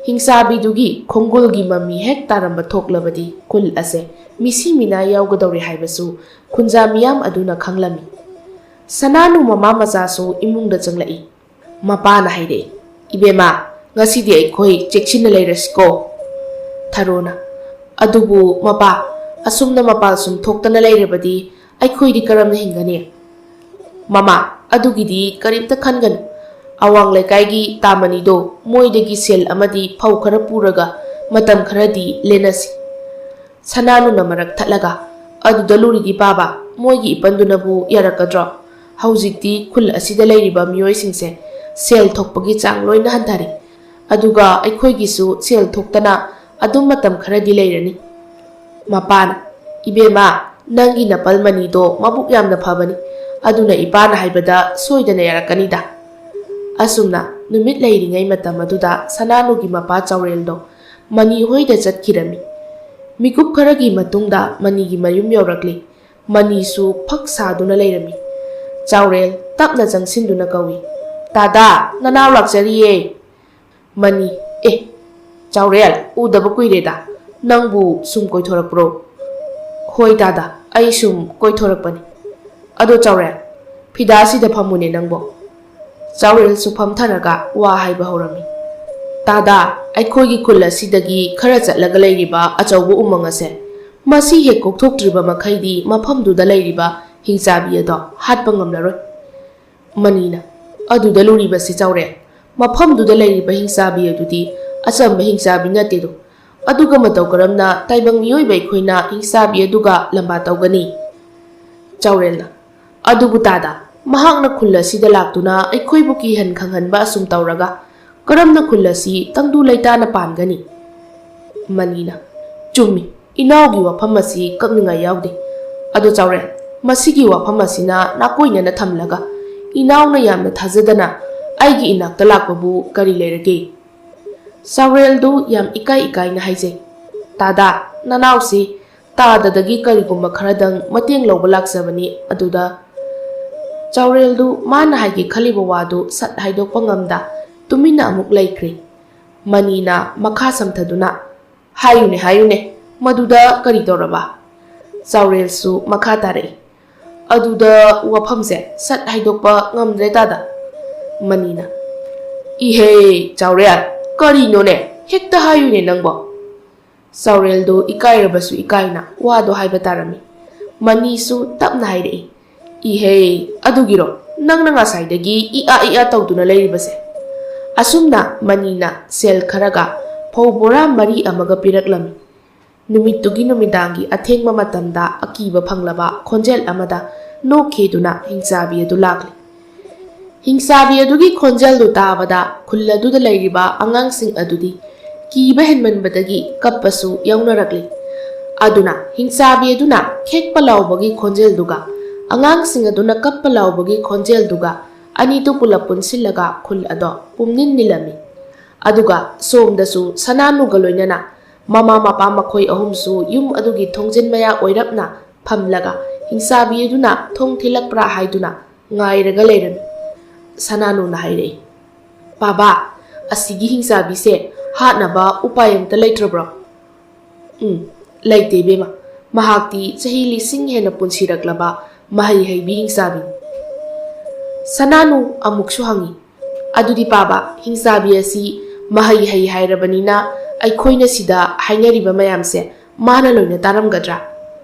ꯍꯤꯡꯆꯥꯕꯤꯗꯨꯒꯤ ꯈꯣꯡꯒꯨꯜꯒꯤ ꯃꯃꯤ ꯍꯦꯛ ꯇꯥꯔꯝꯕ ꯊꯣꯛꯂꯕꯗꯤ ꯈꯨꯜ ꯑꯁꯦ ꯃꯤꯁꯤ ꯃꯤꯅꯥ ꯌꯥꯎꯒꯗꯧꯔꯦ ꯍꯥꯏꯕꯁꯨ ꯈꯨꯟꯖꯥ ꯃꯤꯌꯥꯝ ꯑꯗꯨꯅ ꯈꯪꯂꯝꯃꯤ꯫ ꯁꯅꯥꯅꯨ ꯃꯃꯥ ꯃꯆꯥꯁꯨ ꯏꯃꯨꯡꯗ ꯆꯪꯂꯛꯏ꯫ ꯃꯄꯥꯅ ꯍꯥꯏꯔꯛꯏ, "ꯏꯕꯦꯝꯃ, ꯉꯁꯤꯗꯤ ꯑꯩꯈꯣꯏ ꯆꯦꯛꯁꯤꯟꯅ ꯂꯩꯔꯁꯤꯀꯣ꯫" ꯊꯔꯣꯅ, "ꯑꯗꯨꯕꯨ ꯃꯄꯥ, ꯑꯁꯨꯝꯅ ꯃꯄꯥꯜ ꯁꯨꯝ ꯊꯣꯛꯇꯅ ꯂꯩꯔꯕꯗꯤ ꯑꯩꯈꯣꯏꯗꯤ ꯀꯔꯝꯅ ꯍꯤꯡꯒꯅꯤ?" "ꯃꯃꯥ, ꯑꯗꯨꯒꯤꯗꯤ ꯀꯔꯤꯝꯇ ꯈꯟꯒꯅꯨ꯫ ꯑꯋꯥꯡ ꯂꯩꯀꯥꯏꯒꯤ ꯇꯥꯃꯅꯤꯗꯣ ꯃꯣꯏꯗꯒꯤ ꯁꯦꯜ ꯑꯃꯗꯤ ꯐꯧ ꯈꯔ ꯄꯨꯔꯒ ꯃꯇꯝ ꯈꯔꯗꯤ ꯂꯦꯟꯅꯁꯤ꯫" ꯁꯅꯥꯅꯨꯅ ꯃꯔꯛ ꯊꯠꯂꯒ, "ꯑꯗꯨꯗ ꯂꯨꯔꯤꯗꯤ ꯄꯥꯕ, ꯃꯣꯏꯒꯤ ꯏꯄꯟꯗꯨꯅꯕꯨ ꯌꯥꯔꯛꯀꯗ꯭ꯔꯣ? ꯍꯧꯖꯤꯛꯇꯤ ꯈꯨꯜ ꯑꯁꯤꯗ ꯂꯩꯔꯤꯕ ꯃꯤꯑꯣꯏꯁꯤꯡꯁꯦ ꯁꯦꯜ ꯊꯣꯛꯄꯒꯤ ꯆꯥꯡ ꯂꯣꯏꯅ ꯍꯟꯊꯔꯦ꯫ ꯑꯗꯨꯒ ꯑꯩꯈꯣꯏꯒꯤꯁꯨ ꯁꯦꯜ ꯊꯣꯛꯇꯅ ꯑꯗꯨꯝ ꯃꯇꯝ ꯈꯔꯗꯤ ꯂꯩꯔꯅꯤ꯫" ꯃꯄꯥꯅ, "ꯏꯕꯦꯝꯃ, ꯅꯪꯒꯤ ꯅꯄꯜ ꯃꯅꯤꯗꯣ ꯃꯕꯨꯛ ꯌꯥꯝꯅ ꯐꯕꯅꯤ꯫ ꯑꯗꯨꯅ ꯏꯄꯥꯅ ꯍꯥꯏꯕꯗ ꯁꯣꯏꯗꯅ ꯌꯥꯔꯛꯀꯅꯤꯗ꯫" ꯑꯁꯨꯝꯅ ꯅꯨꯃꯤꯠ ꯂꯩꯔꯤꯉꯩ ꯃꯇꯝ ꯑꯗꯨꯗ ꯁꯅꯥꯅꯨꯒꯤ ꯃꯄꯥ ꯆꯥꯎꯔꯦꯜꯗꯣ ꯃꯅꯤ ꯍꯣꯏꯗ ꯆꯠꯈꯤꯔꯝꯃꯤ꯫ ꯃꯤꯀꯨꯞ ꯈꯔꯒꯤ ꯃꯇꯨꯡꯗ ꯃꯅꯤꯒꯤ ꯃꯌꯨꯝ ꯌꯧꯔꯛꯂꯤ꯫ ꯃꯅꯤꯁꯨ ꯐꯛ ꯁꯥꯗꯨꯅ ꯂꯩꯔꯝꯃꯤ꯫ ꯆꯥꯎꯔꯦꯜ ꯇꯞꯅ ꯆꯪꯁꯤꯟꯗꯨꯅ ꯀꯧꯏ, "ꯇꯥꯗꯥ, ꯅꯅꯥꯎ ꯂꯥꯛꯆꯔꯤꯌꯦ!" ꯃꯅꯤ, "ꯑꯦ, ꯆꯥꯎꯔꯦꯜ, ꯎꯗꯕ ꯀꯨꯏꯔꯦꯗ꯫ ꯅꯪꯕꯨ ꯁꯨꯝ ꯀꯣꯏꯊꯣꯔꯛꯄ꯭ꯔꯣ?" "ꯍꯣꯏ ꯇꯥꯗꯥ, ꯑꯩ ꯁꯨꯝ ꯀꯣꯏꯊꯣꯔꯛꯄꯅꯤ꯫ ꯑꯗꯣ ꯆꯥꯎꯔꯦꯜ, ꯐꯤꯗꯥꯁꯤꯗ ꯐꯝꯃꯨꯅꯦ ꯅꯪꯕꯣ꯫" ꯆꯥꯎꯔꯦꯜꯁꯨ ꯐꯝꯊꯔꯒ ꯋꯥ ꯍꯥꯏꯕ ꯍꯧꯔꯝꯃꯤ꯫ "ꯇꯥꯗꯥ, ꯑꯩꯈꯣꯏꯒꯤ ꯈꯨꯜ ꯑꯁꯤꯗꯒꯤ ꯈꯔ ꯆꯠꯂꯒ ꯂꯩꯔꯤꯕ ꯑꯆꯧꯕ ꯎꯃꯪ ꯑꯁꯦ, ꯃꯁꯤ ꯍꯦꯛ ꯀꯣꯛꯊꯣꯛꯇ꯭ꯔꯤꯕ ꯃꯈꯩꯗꯤ ꯃꯐꯝꯗꯨꯗ ꯂꯩꯔꯤꯕ ꯍꯤꯡꯆꯥꯕꯤ ꯑꯗꯣ ꯍꯥꯠꯄ ꯉꯝꯂꯔꯣꯏ꯫" ꯃꯅꯤꯅ, "ꯑꯗꯨꯗ ꯂꯨꯔꯤꯕꯁꯤ ꯆꯥꯎꯔꯦꯜ, ꯃꯐꯝꯗꯨꯗ ꯂꯩꯔꯤꯕ ꯍꯤꯡꯆꯥꯕꯤ ꯑꯗꯨꯗꯤ ꯑꯆꯝꯕ ꯍꯤꯡꯆꯥꯕꯤ ꯅꯠꯇꯦꯗꯣ꯫ ꯑꯗꯨꯒ ꯃꯇꯧ ꯀꯔꯝꯅ ꯇꯥꯏꯕꯪ ꯃꯤꯑꯣꯏꯕ ꯑꯩꯈꯣꯏꯅ ꯍꯤꯡꯆꯥꯕꯤ ꯑꯗꯨꯒ ꯂꯝꯕꯥ ꯇꯧꯒꯅꯤ?" ꯆꯥꯎꯔꯦꯜꯅ, "ꯑꯗꯨꯕꯨ ꯇꯥꯗꯥ, ꯃꯍꯥꯛꯅ ꯈꯨꯜ ꯑꯁꯤꯗ ꯂꯥꯛꯇꯨꯅ ꯑꯩꯈꯣꯏꯕꯨ ꯀꯤꯍꯟ ꯈꯪꯍꯟꯕ ꯑꯁꯨꯝ ꯇꯧꯔꯒ ꯀꯔꯝꯅ ꯈꯨꯜ ꯑꯁꯤ ꯇꯪꯗꯨ ꯂꯩꯇꯥꯅ ꯄꯥꯟꯒꯅꯤ?" ꯃꯅꯤꯅ, "ꯆꯨꯝꯃꯤ, ꯏꯅꯥꯎꯒꯤ ꯋꯥꯐꯝ ꯑꯁꯤ ꯀꯛꯅꯤꯡꯉꯥꯏ ꯌꯥꯎꯗꯦ꯫ ꯑꯗꯣ ꯆꯥꯎꯔꯦꯜ, ꯃꯁꯤꯒꯤ ꯋꯥꯐꯝ ꯑꯁꯤꯅ ꯅꯥꯀꯣꯏꯅꯅ ꯊꯝꯂꯒ ꯏꯅꯥꯎꯅ ꯌꯥꯝꯅ ꯊꯥꯖꯗꯅ ꯑꯩꯒꯤ ꯏꯅꯥꯛꯇ ꯂꯥꯛꯄꯕꯨ ꯀꯔꯤ ꯂꯩꯔꯒꯦ?" ꯆꯥꯎꯔꯦꯜꯗꯨ ꯌꯥꯝ ꯏꯀꯥꯏ ꯏꯀꯥꯏꯅ ꯍꯥꯏꯖꯩ, "ꯇꯥꯗꯥ, ꯅꯅꯥꯎꯁꯤ ꯇꯥꯗꯗꯒꯤ ꯀꯔꯤꯒꯨꯝꯕ ꯈꯔꯗꯪ ꯃꯇꯦꯡ ꯂꯧꯕ ꯂꯥꯛꯆꯕꯅꯤ꯫ ꯑꯗꯨꯗ" ꯆꯥꯎꯔꯦꯜꯗꯨ ꯃꯥꯅ ꯍꯥꯏꯒꯦ ꯈꯜꯂꯤꯕ ꯋꯥꯗꯨ ꯁꯠ ꯍꯥꯏꯗꯣꯛꯄ ꯉꯝꯗ ꯇꯨꯃꯤꯟꯅ ꯑꯃꯨꯛ ꯂꯩꯈ꯭ꯔꯦ꯫ ꯃꯅꯤꯅ ꯃꯈꯥ ꯁꯝꯊꯗꯨꯅ, "ꯍꯥꯏꯌꯨꯅꯦ, ꯍꯥꯏꯌꯨꯅꯦ, ꯃꯗꯨꯗ ꯀꯔꯤ ꯇꯧꯔꯕ?" ꯆꯥꯎꯔꯦꯜꯁꯨ ꯃꯈꯥ ꯇꯥꯔꯛꯏ, "ꯑꯗꯨꯗ ꯋꯥꯐꯝꯁꯦ ꯁꯠ ꯍꯥꯏꯗꯣꯛꯄ ꯉꯝꯗ꯭ꯔꯦ ꯇꯥꯗ꯫" ꯃꯅꯤꯅ, "ꯏꯍꯦ, ꯆꯥꯎꯔꯦꯜ, ꯀꯔꯤꯅꯣꯅꯦ? ꯍꯦꯛꯇ ꯍꯥꯏꯌꯨꯅꯦ ꯅꯪꯕꯣ꯫" ꯆꯥꯎꯔꯦꯜꯗꯨ ꯏꯀꯥꯏꯔꯕꯁꯨ ꯏꯀꯥꯏꯅ ꯋꯥꯗꯣ ꯍꯥꯏꯕ ꯇꯥꯔꯝꯃꯤ꯫ ꯃꯅꯤꯁꯨ ꯇꯞꯅ ꯍꯥꯏꯔꯛꯏ, "ꯏꯍꯦ, ꯑꯗꯨꯒꯤꯔꯣ ꯅꯪꯅ ꯉꯁꯥꯏꯗꯒꯤ ꯏ ꯑꯥ ꯏ ꯑꯥ ꯇꯧꯗꯨꯅ ꯂꯩꯔꯤꯕꯁꯦ?" ꯑꯁꯨꯝꯅ ꯃꯅꯤꯅ ꯁꯦꯜ ꯈꯔꯒ ꯐꯧ ꯕꯣꯔꯥ ꯃꯔꯤ ꯑꯃꯒ ꯄꯤꯔꯛꯂꯝꯃꯤ꯫ ꯅꯨꯃꯤꯠꯇꯨꯒꯤ ꯅꯨꯃꯤꯗꯥꯡꯒꯤ ꯑꯊꯦꯡꯕ ꯃꯇꯝꯗ ꯑꯀꯤꯕ ꯐꯪꯂꯕ ꯈꯣꯟꯖꯦꯜ ꯑꯃꯗ ꯅꯣꯛꯈꯤꯗꯨꯅ ꯍꯤꯡꯆꯥꯕꯤ ꯑꯗꯨ ꯂꯥꯛꯂꯤ꯫ ꯍꯤꯡꯆꯥꯕꯤ ꯑꯗꯨꯒꯤ ꯈꯣꯟꯖꯦꯜꯗꯨ ꯇꯥꯕꯗ ꯈꯨꯜ ꯑꯗꯨꯗ ꯂꯩꯔꯤꯕ ꯑꯉꯥꯡꯁꯤꯡ ꯑꯗꯨꯗꯤ ꯀꯤꯕ ꯍꯦꯟꯃꯟꯕꯗꯒꯤ ꯀꯞꯄꯁꯨ ꯌꯥꯎꯅꯔꯛꯂꯤ꯫ ꯑꯗꯨꯅ ꯍꯤꯡꯆꯥꯕꯤ ꯑꯗꯨꯅ ꯈꯦꯛꯄ ꯂꯥꯎꯕꯒꯤ ꯈꯣꯟꯖꯦꯜꯗꯨꯒ ꯑꯉꯥꯡꯁꯤꯡ ꯑꯗꯨꯅ ꯀꯞꯄ ꯂꯥꯎꯕꯒꯤ ꯈꯣꯟꯖꯦꯜꯗꯨꯒ ꯑꯅꯤꯗꯨ ꯄꯨꯂꯞ ꯄꯨꯟꯁꯤꯜꯂꯒ ꯈꯨꯜ ꯑꯗꯣ ꯄꯨꯝꯅꯤꯟ ꯅꯤꯜꯂꯝꯃꯤ꯫ ꯑꯗꯨꯒ ꯁꯣꯝꯗꯁꯨ ꯁꯅꯥꯅꯨꯒ ꯂꯣꯏꯅꯅ ꯃꯃꯥ ꯃꯄꯥ ꯃꯈꯣꯏ ꯑꯍꯨꯝꯁꯨ ꯌꯨꯝ ꯑꯗꯨꯒꯤ ꯊꯣꯡꯖꯤꯟ ꯃꯌꯥ ꯑꯣꯏꯔꯞꯅ ꯐꯝꯂꯒ ꯍꯤꯡꯆꯥꯕꯤ ꯑꯗꯨꯅ ꯊꯣꯡ ꯊꯤꯜꯂꯛꯄ꯭ꯔꯥ ꯍꯥꯏꯗꯨꯅ ꯉꯥꯏꯔꯒ ꯂꯩꯔꯝꯃꯤ꯫ ꯁꯅꯥꯅꯨꯅ ꯍꯥꯏꯔꯛꯏ, "ꯄꯥꯕꯥ, ꯑꯁꯤꯒꯤ ꯍꯤꯡꯆꯥꯕꯤꯁꯦ ꯍꯥꯠꯅꯕ ꯎꯄꯥꯏ ꯑꯝꯇ ꯂꯩꯇ꯭ꯔꯕ꯭ꯔꯣ?" "ꯎꯝ, ꯂꯩꯇꯦ ꯏꯕꯦꯝꯃ꯫ ꯃꯍꯥꯛꯇꯤ ꯆꯍꯤ ꯂꯤꯁꯤꯡ ꯍꯦꯟꯅ ꯄꯨꯟꯁꯤꯔꯛꯂꯕ ꯃꯍꯩ ꯍꯩꯕꯤ ꯍꯤꯡꯆꯥꯕꯤꯅꯤ꯫" ꯁꯅꯥꯅꯨ ꯑꯃꯨꯛꯁꯨ ꯍꯪꯉꯤ, "ꯑꯗꯨꯗꯤ ꯄꯥꯕ, ꯍꯤꯡꯆꯥꯕꯤ ꯑꯁꯤ ꯃꯍꯩ ꯍꯩ ꯍꯥꯏꯔꯕꯅꯤꯅ ꯑꯩꯈꯣꯏꯅ ꯁꯤꯗ ꯍꯥꯏꯅꯔꯤꯕ ꯃꯌꯥꯝꯁꯦ ꯃꯥꯅ ꯂꯣꯏꯅ ꯇꯥꯔꯝꯒꯗ꯭ꯔꯥ?"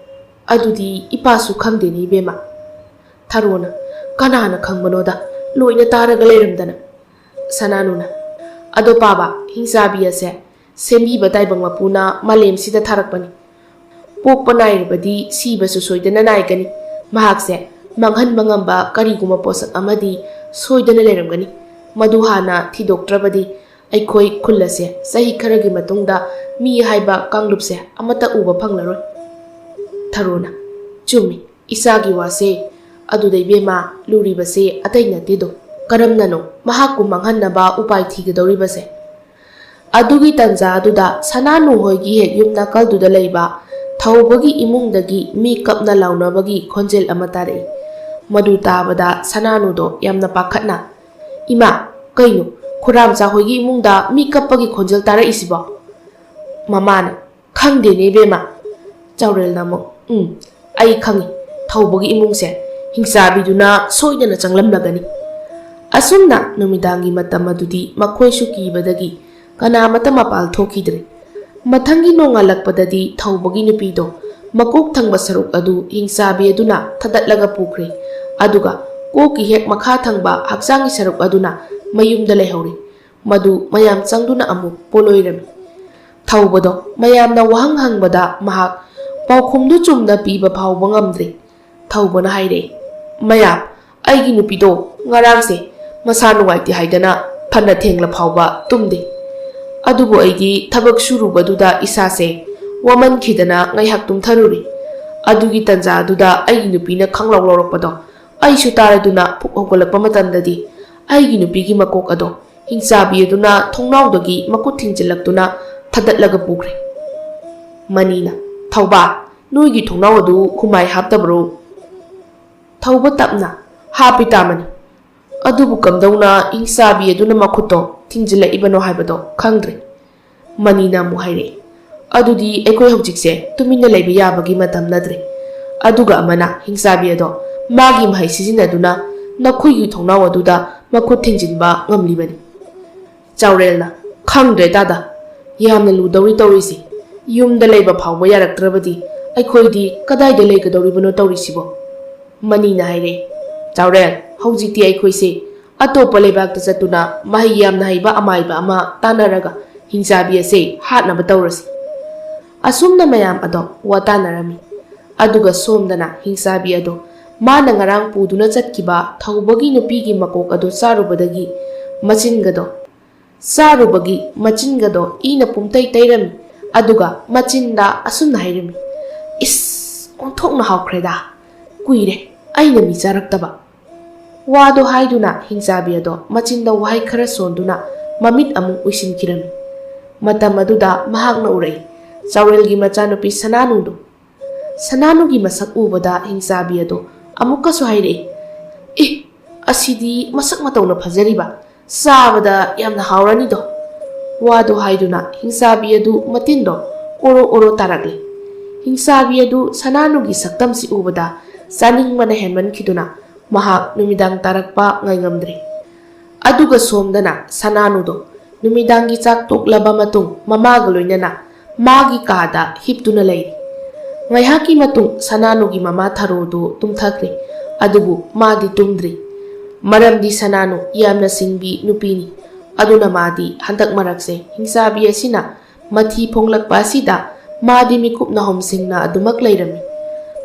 "ꯑꯗꯨꯗꯤ ꯏꯄꯥꯁꯨ ꯈꯪꯗꯦꯅꯦ ꯏꯕꯦꯝꯃ꯫" ꯊꯔꯣꯅ, "ꯀꯅꯥꯅ ꯈꯪꯕꯅꯣꯗ, ꯂꯣꯏꯅ ꯇꯥꯔꯒ ꯂꯩꯔꯝꯗꯅ꯫" ꯁꯅꯥꯅꯨꯅ, "ꯑꯗꯣ ꯄꯥꯕ, ꯍꯤꯡꯆꯥꯕꯤ ꯑꯁꯦ ꯁꯦꯝꯕꯤꯕ ꯇꯥꯏꯕꯪ ꯃꯄꯨꯅ ꯃꯥꯂꯦꯝꯁꯤꯗ ꯊꯥꯔꯛꯄꯅꯤ꯫ ꯄꯣꯛꯄ ꯅꯥꯏꯔꯕꯗꯤ ꯁꯤꯕꯁꯨ ꯁꯣꯏꯗꯅ ꯅꯥꯏꯒꯅꯤ꯫ ꯃꯍꯥꯛꯁꯦ ꯃꯥꯡꯍꯟꯕ ꯉꯝꯕ ꯀꯔꯤꯒꯨꯝꯕ ꯄꯣꯠꯁꯛ ꯑꯃꯗꯤ ꯁꯣꯏꯗꯅ ꯂꯩꯔꯝꯒꯅꯤ꯫ ꯃꯗꯨ ꯍꯥꯟꯅ ꯊꯤꯗꯣꯛꯇ꯭ꯔꯕꯗꯤ ꯑꯩꯈꯣꯏ ꯈꯨꯜ ꯑꯁꯦ ꯆꯍꯤ ꯈꯔꯒꯤ ꯃꯇꯨꯡꯗ ꯃꯤ ꯍꯥꯏꯕ ꯀꯥꯡꯂꯨꯞꯁꯦ ꯑꯃꯠꯇ ꯎꯕ ꯐꯪꯂꯔꯣꯏ꯫" ꯊꯔꯣꯅ, "ꯆꯨꯝꯃꯤ, ꯏꯆꯥꯒꯤ ꯋꯥꯁꯦ꯫ ꯑꯗꯨꯗ ꯏꯕꯦꯝꯃ, ꯂꯨꯔꯤꯕꯁꯦ ꯑꯇꯩ ꯅꯠꯇꯦꯗꯣ꯫ ꯀꯔꯝꯅꯅꯣ ꯃꯍꯥꯛꯄꯨ ꯃꯥꯡꯍꯟꯅꯕ ꯎꯄꯥꯏ ꯊꯤꯒꯗꯧꯔꯤꯕꯁꯦ?" ꯑꯗꯨꯒꯤ ꯇꯥꯟꯖꯥ ꯑꯗꯨꯗ ꯁꯅꯥꯅꯨ ꯍꯣꯏꯒꯤ ꯍꯦꯛ ꯌꯨꯝ ꯅꯥꯀꯜꯗꯨꯗ ꯂꯩꯕ ꯊꯧꯕꯒꯤ ꯏꯃꯨꯡꯗꯒꯤ ꯃꯤ ꯀꯞꯅ ꯂꯥꯎꯅꯕꯒꯤ ꯈꯣꯟꯖꯦꯜ ꯑꯃ ꯇꯥꯔꯛꯏ꯫ ꯃꯗꯨ ꯇꯥꯕꯗ ꯁꯅꯥꯅꯨꯗꯣ ꯌꯥꯝꯅ ꯄꯥꯈꯠꯅ, "ꯏꯃꯥ, ꯀꯩꯅꯣ, ꯈꯨꯔꯥꯝꯆꯥ ꯍꯣꯏꯒꯤ ꯏꯃꯨꯡꯗ ꯃꯤ ꯀꯞꯄꯒꯤ ꯈꯣꯟꯖꯦꯜ ꯇꯥꯔꯛꯏꯁꯤꯕꯣ?" ꯃꯃꯥꯅ, "ꯈꯪꯗꯦꯅꯦ ꯏꯕꯦꯝꯃ꯫" ꯆꯥꯎꯔꯦꯜꯅ ꯑꯃꯨꯛ, "ꯎꯝ, ꯑꯩ ꯈꯪꯏ, ꯊꯧꯕꯒꯤ ꯏꯃꯨꯡꯁꯦ ꯍꯤꯡꯆꯥꯕꯤꯗꯨꯅ ꯁꯣꯏꯗꯅ ꯆꯪꯂꯝꯂꯒꯅꯤ꯫" ꯑꯁꯨꯝꯅ ꯅꯨꯃꯤꯗꯥꯡꯒꯤ ꯃꯇꯝ ꯑꯗꯨꯗꯤ ꯃꯈꯣꯏꯁꯨ ꯀꯤꯕꯗꯒꯤ ꯀꯅꯥꯃꯠꯇ ꯃꯄꯥꯜ ꯊꯣꯛꯈꯤꯗ꯭ꯔꯦ꯫ ꯃꯊꯪꯒꯤ ꯅꯣꯡꯉꯥꯜꯂꯛꯄꯗꯗꯤ ꯊꯧꯕꯒꯤ ꯅꯨꯄꯤꯗꯣ ꯃꯀꯣꯛ ꯊꯪꯕ ꯁꯔꯨꯛ ꯑꯗꯨ ꯍꯤꯡꯆꯥꯕꯤ ꯑꯗꯨꯅ ꯊꯗꯠꯂꯒ ꯄꯨꯈ꯭ꯔꯦ, ꯑꯗꯨꯒ ꯀꯣꯛꯀꯤ ꯍꯦꯛ ꯃꯈꯥ ꯊꯪꯕ ꯍꯛꯆꯥꯡꯒꯤ ꯁꯔꯨꯛ ꯑꯗꯨꯅ ꯃꯌꯨꯝꯗ ꯂꯩꯍꯧꯔꯦ꯫ ꯃꯗꯨ ꯃꯌꯥꯝ ꯆꯪꯗꯨꯅ ꯑꯃꯨꯛ ꯄꯣꯂꯣꯏꯔꯝꯃꯤ꯫ ꯊꯧꯕꯗꯣ ꯃꯌꯥꯝꯅ ꯋꯥꯍꯪ ꯍꯪꯕꯗ ꯃꯍꯥꯛ ꯄꯥꯎꯈꯨꯝꯗꯨ ꯆꯨꯝꯅ ꯄꯤꯕ ꯐꯥꯎꯕ ꯉꯝꯗ꯭ꯔꯦ꯫ ꯊꯧꯕꯅ ꯍꯥꯏꯔꯦ, "ꯃꯌꯥꯝ, ꯑꯩꯒꯤ ꯅꯨꯄꯤꯗꯣ ꯉꯔꯥꯡꯁꯦ ꯃꯁꯥ ꯅꯨꯡꯉꯥꯏꯇꯦ ꯍꯥꯏꯗꯅ ꯐꯅ ꯊꯦꯡꯂ ꯐꯥꯎꯕ ꯇꯨꯝꯗꯦ꯫ ꯑꯗꯨꯕꯨ ꯑꯩꯗꯤ ꯊꯕꯛ ꯁꯨꯔꯨꯕꯗꯨꯗ ꯏꯁꯥꯁꯦ ꯋꯥꯃꯟꯈꯤꯗꯅ ꯉꯥꯏꯍꯥꯛ ꯇꯨꯝꯊꯔꯨꯔꯦ꯫ ꯑꯗꯨꯒꯤ ꯇꯟꯖꯥ ꯑꯗꯨꯗ ꯑꯩꯒꯤ ꯅꯨꯄꯤꯅ ꯈꯪꯂꯥꯎ ꯂꯥꯎꯔꯛꯄꯗꯣ ꯑꯩꯁꯨ ꯇꯥꯔꯗꯨꯅ ꯐꯨꯛ ꯍꯧꯒꯠꯂꯛꯄ ꯃꯇꯝꯗꯗꯤ ꯑꯩꯒꯤ ꯅꯨꯄꯤꯒꯤ ꯃꯀꯣꯛ ꯑꯗꯣ ꯍꯤꯡꯆꯥꯕꯤ ꯑꯗꯨꯅ ꯊꯣꯡꯅꯥꯎꯗꯒꯤ ꯃꯈꯨꯠ ꯊꯤꯡꯖꯤꯜꯂꯛꯇꯨꯅ ꯊꯗꯠꯂꯒ ꯄꯨꯈ꯭ꯔꯦ꯫" ꯃꯅꯤꯅ, "ꯊꯧꯕ, ꯅꯣꯏꯒꯤ ꯊꯣꯡꯅꯥꯎ ꯑꯗꯨ ꯈꯨꯃꯥꯏ ꯍꯥꯞꯇꯕ꯭ꯔꯣ?" ꯊꯧꯕ ꯇꯞꯅ, "ꯍꯥꯞꯄꯤ ꯇꯥꯃꯅꯤ꯫ ꯑꯗꯨꯕꯨ ꯀꯝꯗꯧꯅ ꯍꯤꯡꯆꯥꯕꯤ ꯑꯗꯨꯅ ꯃꯈꯨꯠꯇꯣ ꯊꯤꯡꯖꯤꯜꯂꯛꯏꯕꯅꯣ ꯍꯥꯏꯕꯗꯣ ꯈꯪꯗ꯭ꯔꯦ꯫" ꯃꯅꯤꯅ ꯑꯃꯨꯛ ꯍꯥꯏꯔꯛꯏ, "ꯑꯗꯨꯗꯤ ꯑꯩꯈꯣꯏ ꯍꯧꯖꯤꯛꯁꯦ ꯇꯨꯃꯤꯟꯅ ꯂꯩꯕ ꯌꯥꯕꯒꯤ ꯃꯇꯝ ꯅꯠꯇ꯭ꯔꯦ꯫ ꯑꯗꯨꯒ ꯑꯃꯅ ꯍꯤꯡꯆꯥꯕꯤ ꯑꯗꯣ ꯃꯥꯒꯤ ꯃꯍꯩ ꯁꯤꯖꯤꯟꯅꯗꯨꯅ ꯅꯈꯣꯏꯒꯤ ꯊꯣꯡꯅꯥꯎ ꯑꯗꯨꯗ ꯃꯈꯨꯠ ꯊꯤꯡꯖꯤꯟꯕ ꯉꯝꯂꯤꯕꯅꯤ꯫" ꯆꯥꯎꯔꯦꯜꯅ, "ꯈꯪꯗ꯭ꯔꯦ ꯇꯥꯗ, ꯌꯥꯝꯅ ꯂꯨꯗꯧꯔꯤ ꯇꯧꯔꯤꯁꯤ꯫ ꯌꯨꯝꯗ ꯂꯩꯕ ꯐꯥꯎꯕ ꯌꯥꯔꯛꯇ꯭ꯔꯕꯗꯤ ꯑꯩꯈꯣꯏꯗꯤ ꯀꯗꯥꯏꯗ ꯂꯩꯒꯗꯧꯔꯤꯕꯅꯣ ꯇꯧꯔꯤꯁꯤꯕꯣ?" ꯃꯅꯤꯅ ꯍꯥꯏꯔꯦ, "ꯆꯥꯎꯔꯦꯜ, ꯍꯧꯖꯤꯛꯇꯤ ꯑꯩꯈꯣꯏꯁꯦ ꯑꯇꯣꯞꯄ ꯂꯩꯕꯥꯛꯇ ꯆꯠꯇꯨꯅ ꯃꯍꯩ ꯌꯥꯝꯅ ꯍꯩꯕ ꯑꯃꯥꯏꯕ ꯑꯃ ꯇꯥꯟꯅꯔꯒ ꯍꯤꯡꯆꯥꯕꯤ ꯑꯁꯦ ꯍꯥꯠꯅꯕ ꯇꯧꯔꯁꯤ꯫" ꯑꯁꯨꯝꯅ ꯃꯌꯥꯝ ꯑꯗꯣ ꯋꯥ ꯇꯥꯟꯅꯔꯝꯃꯤ꯫ ꯑꯗꯨꯒ ꯁꯣꯝꯗꯅ ꯍꯤꯡꯆꯥꯕꯤ ꯑꯗꯣ ꯃꯥꯅ ꯉꯔꯥꯡ ꯄꯨꯗꯨꯅ ꯆꯠꯈꯤꯕ ꯊꯧꯕꯒꯤ ꯅꯨꯄꯤꯒꯤ ꯃꯀꯣꯛ ꯑꯗꯨ ꯆꯥꯔꯨꯕꯗꯒꯤ ꯃꯆꯤꯟꯒꯗꯣ, ꯆꯥꯔꯨꯕꯒꯤ ꯃꯆꯤꯟꯒꯗꯣ ꯏꯅ ꯄꯨꯝꯇꯩ ꯇꯩꯔꯝꯃꯤ꯫ ꯑꯗꯨꯒ ꯃꯆꯤꯟꯗ ꯑꯁꯨꯝꯅ ꯍꯥꯏꯔꯝꯃꯤ, "ꯏꯁ, ꯑꯣꯟꯊꯣꯛꯅ ꯍꯥꯎꯈ꯭ꯔꯦꯗ꯫ ꯀꯨꯏꯔꯦ ꯑꯩꯅ ꯃꯤ ꯆꯥꯔꯛꯇꯕ꯫" ꯋꯥꯗꯣ ꯍꯥꯏꯗꯨꯅ ꯍꯤꯡꯆꯥꯕꯤ ꯑꯗꯣ ꯃꯆꯤꯟꯗ ꯋꯥꯍꯩ ꯈꯔ ꯁꯣꯟꯗꯨꯅ ꯃꯃꯤꯠ ꯑꯃꯨꯛ ꯎꯏꯁꯤꯟꯈꯤꯔꯝꯃꯤ꯫ ꯃꯇꯝ ꯑꯗꯨꯗ ꯃꯍꯥꯛꯅ ꯎꯔꯛꯏ ꯆꯥꯎꯔꯦꯜꯒꯤ ꯃꯆꯥꯅꯨꯄꯤ ꯁꯅꯥꯅꯨꯗꯨ꯫ ꯁꯅꯥꯅꯨꯒꯤ ꯃꯁꯛ ꯎꯕꯗ ꯍꯤꯡꯆꯥꯕꯤ ꯑꯗꯨ ꯑꯃꯨꯛꯀꯁꯨ ꯍꯥꯏꯔꯛꯏ, "ꯑꯦ, ꯑꯁꯤꯗꯤ ꯃꯁꯛ ꯃꯇꯧꯅ ꯐꯖꯔꯤꯕ, ꯆꯥꯕꯗ ꯌꯥꯝꯅ ꯍꯥꯎꯔꯅꯤꯗꯣ"꯫ ꯋꯥꯗꯨ ꯍꯥꯏꯗꯨꯅ ꯍꯤꯡꯆꯥꯕꯤ ꯑꯗꯨ ꯃꯇꯤꯟꯗꯣ ꯑꯣꯔꯣ ꯑꯣꯔꯣ ꯇꯥꯔꯛꯂꯤ꯫ ꯍꯤꯡꯆꯥꯕꯤ ꯑꯗꯨ ꯁꯅꯥꯅꯨꯒꯤ ꯁꯛꯇꯝꯁꯤ ꯎꯕꯗ ꯆꯥꯅꯤꯡꯕꯅ ꯍꯦꯟꯃꯟꯈꯤꯗꯨꯅ ꯃꯍꯥꯛ ꯅꯨꯃꯤꯗꯥꯡ ꯇꯥꯔꯛꯄ ꯉꯥꯏꯉꯝꯗ꯭ꯔꯦ꯫ ꯑꯗꯨꯒ ꯁꯣꯝꯗꯅ ꯁꯅꯥꯅꯨꯗꯣ ꯅꯨꯃꯤꯗꯥꯡꯒꯤ ꯆꯥꯛ ꯇꯣꯛꯂꯕ ꯃꯇꯨꯡ ꯃꯃꯥꯒ ꯂꯣꯏꯅꯅ ꯃꯥꯒꯤ ꯀꯥꯗ ꯍꯤꯞꯇꯨꯅ ꯂꯩꯔꯤ꯫ ꯉꯥꯏꯍꯥꯛꯀꯤ ꯃꯇꯨꯡ ꯁꯅꯥꯅꯨꯒꯤ ꯃꯃꯥ ꯊꯔꯣꯗꯨ ꯇꯨꯝꯊꯈ꯭ꯔꯦ꯫ ꯑꯗꯨꯕꯨ ꯃꯥꯗꯤ ꯇꯨꯝꯗ꯭ꯔꯤ꯫ ꯃꯔꯝꯗꯤ ꯁꯅꯥꯅꯨ ꯌꯥꯝꯅ ꯁꯤꯡꯕꯤ ꯅꯨꯄꯤꯅꯤ꯫ ꯑꯗꯨꯅ ꯃꯥꯗꯤ ꯍꯟꯗꯛ ꯃꯔꯛꯁꯦ ꯍꯤꯡꯆꯥꯕꯤ ꯑꯁꯤꯅ ꯃꯊꯤ ꯐꯣꯡꯂꯛꯄ ꯑꯁꯤꯗ ꯃꯥꯗꯤ ꯃꯤꯀꯨꯞ ꯅꯥꯍꯨꯝꯁꯤꯡꯅ ꯑꯗꯨꯃꯛ ꯂꯩꯔꯝꯃꯤ꯫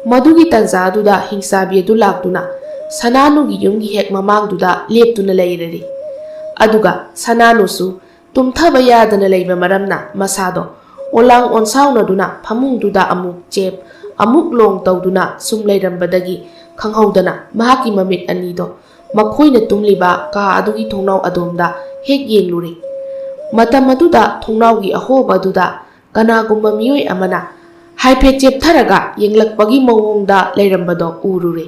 ꯃꯗꯨꯒꯤ ꯇꯟꯖꯥ ꯑꯗꯨꯗ ꯍꯤꯡꯆꯥꯕꯤ ꯑꯗꯨ ꯂꯥꯛꯇꯨꯅ ꯁꯅꯥꯅꯨꯒꯤ ꯌꯨꯝꯒꯤ ꯍꯦꯛ ꯃꯃꯥꯡꯗꯨꯗ ꯂꯦꯞꯇꯨꯅ ꯂꯩꯔꯔꯤ꯫ ꯑꯗꯨꯒ ꯁꯅꯥꯅꯨꯁꯨ ꯇꯨꯝꯊꯕ ꯌꯥꯗꯅ ꯂꯩꯕ ꯃꯔꯝꯅ ꯃꯁꯥꯗꯣ ꯑꯣꯂꯥꯡ ꯑꯣꯟꯁꯥꯎꯅꯗꯨꯅ ꯐꯃꯨꯡꯗꯨꯗ ꯑꯃꯨꯛ ꯆꯦꯞ, ꯑꯃꯨꯛ ꯂꯣꯡ ꯇꯧꯗꯨꯅ ꯁꯨꯝ ꯂꯩꯔꯝꯕꯗꯒꯤ ꯈꯪꯍꯧꯗꯅ ꯃꯍꯥꯛꯀꯤ ꯃꯃꯤꯠ ꯑꯅꯤꯗꯣ ꯃꯈꯣꯏꯅ ꯇꯨꯝꯂꯤꯕ ꯀꯥ ꯑꯗꯨꯒꯤ ꯊꯣꯡꯅꯥꯎ ꯑꯗꯣꯝꯗ ꯍꯦꯛ ꯌꯦꯡꯂꯨꯔꯦ꯫ ꯃꯇꯝ ꯑꯗꯨꯗ ꯊꯣꯡꯅꯥꯎꯒꯤ ꯑꯍꯣꯕ ꯑꯗꯨꯗ ꯀꯅꯥꯒꯨꯝꯕ ꯃꯤꯑꯣꯏ ꯑꯃꯅ ꯍꯥꯏꯐꯦꯠ ꯆꯦꯞꯊꯔꯒ ꯌꯦꯡꯂꯛꯄꯒꯤ ꯃꯑꯣꯡꯗ ꯂꯩꯔꯝꯕꯗꯣ ꯎꯔꯨꯔꯦ꯫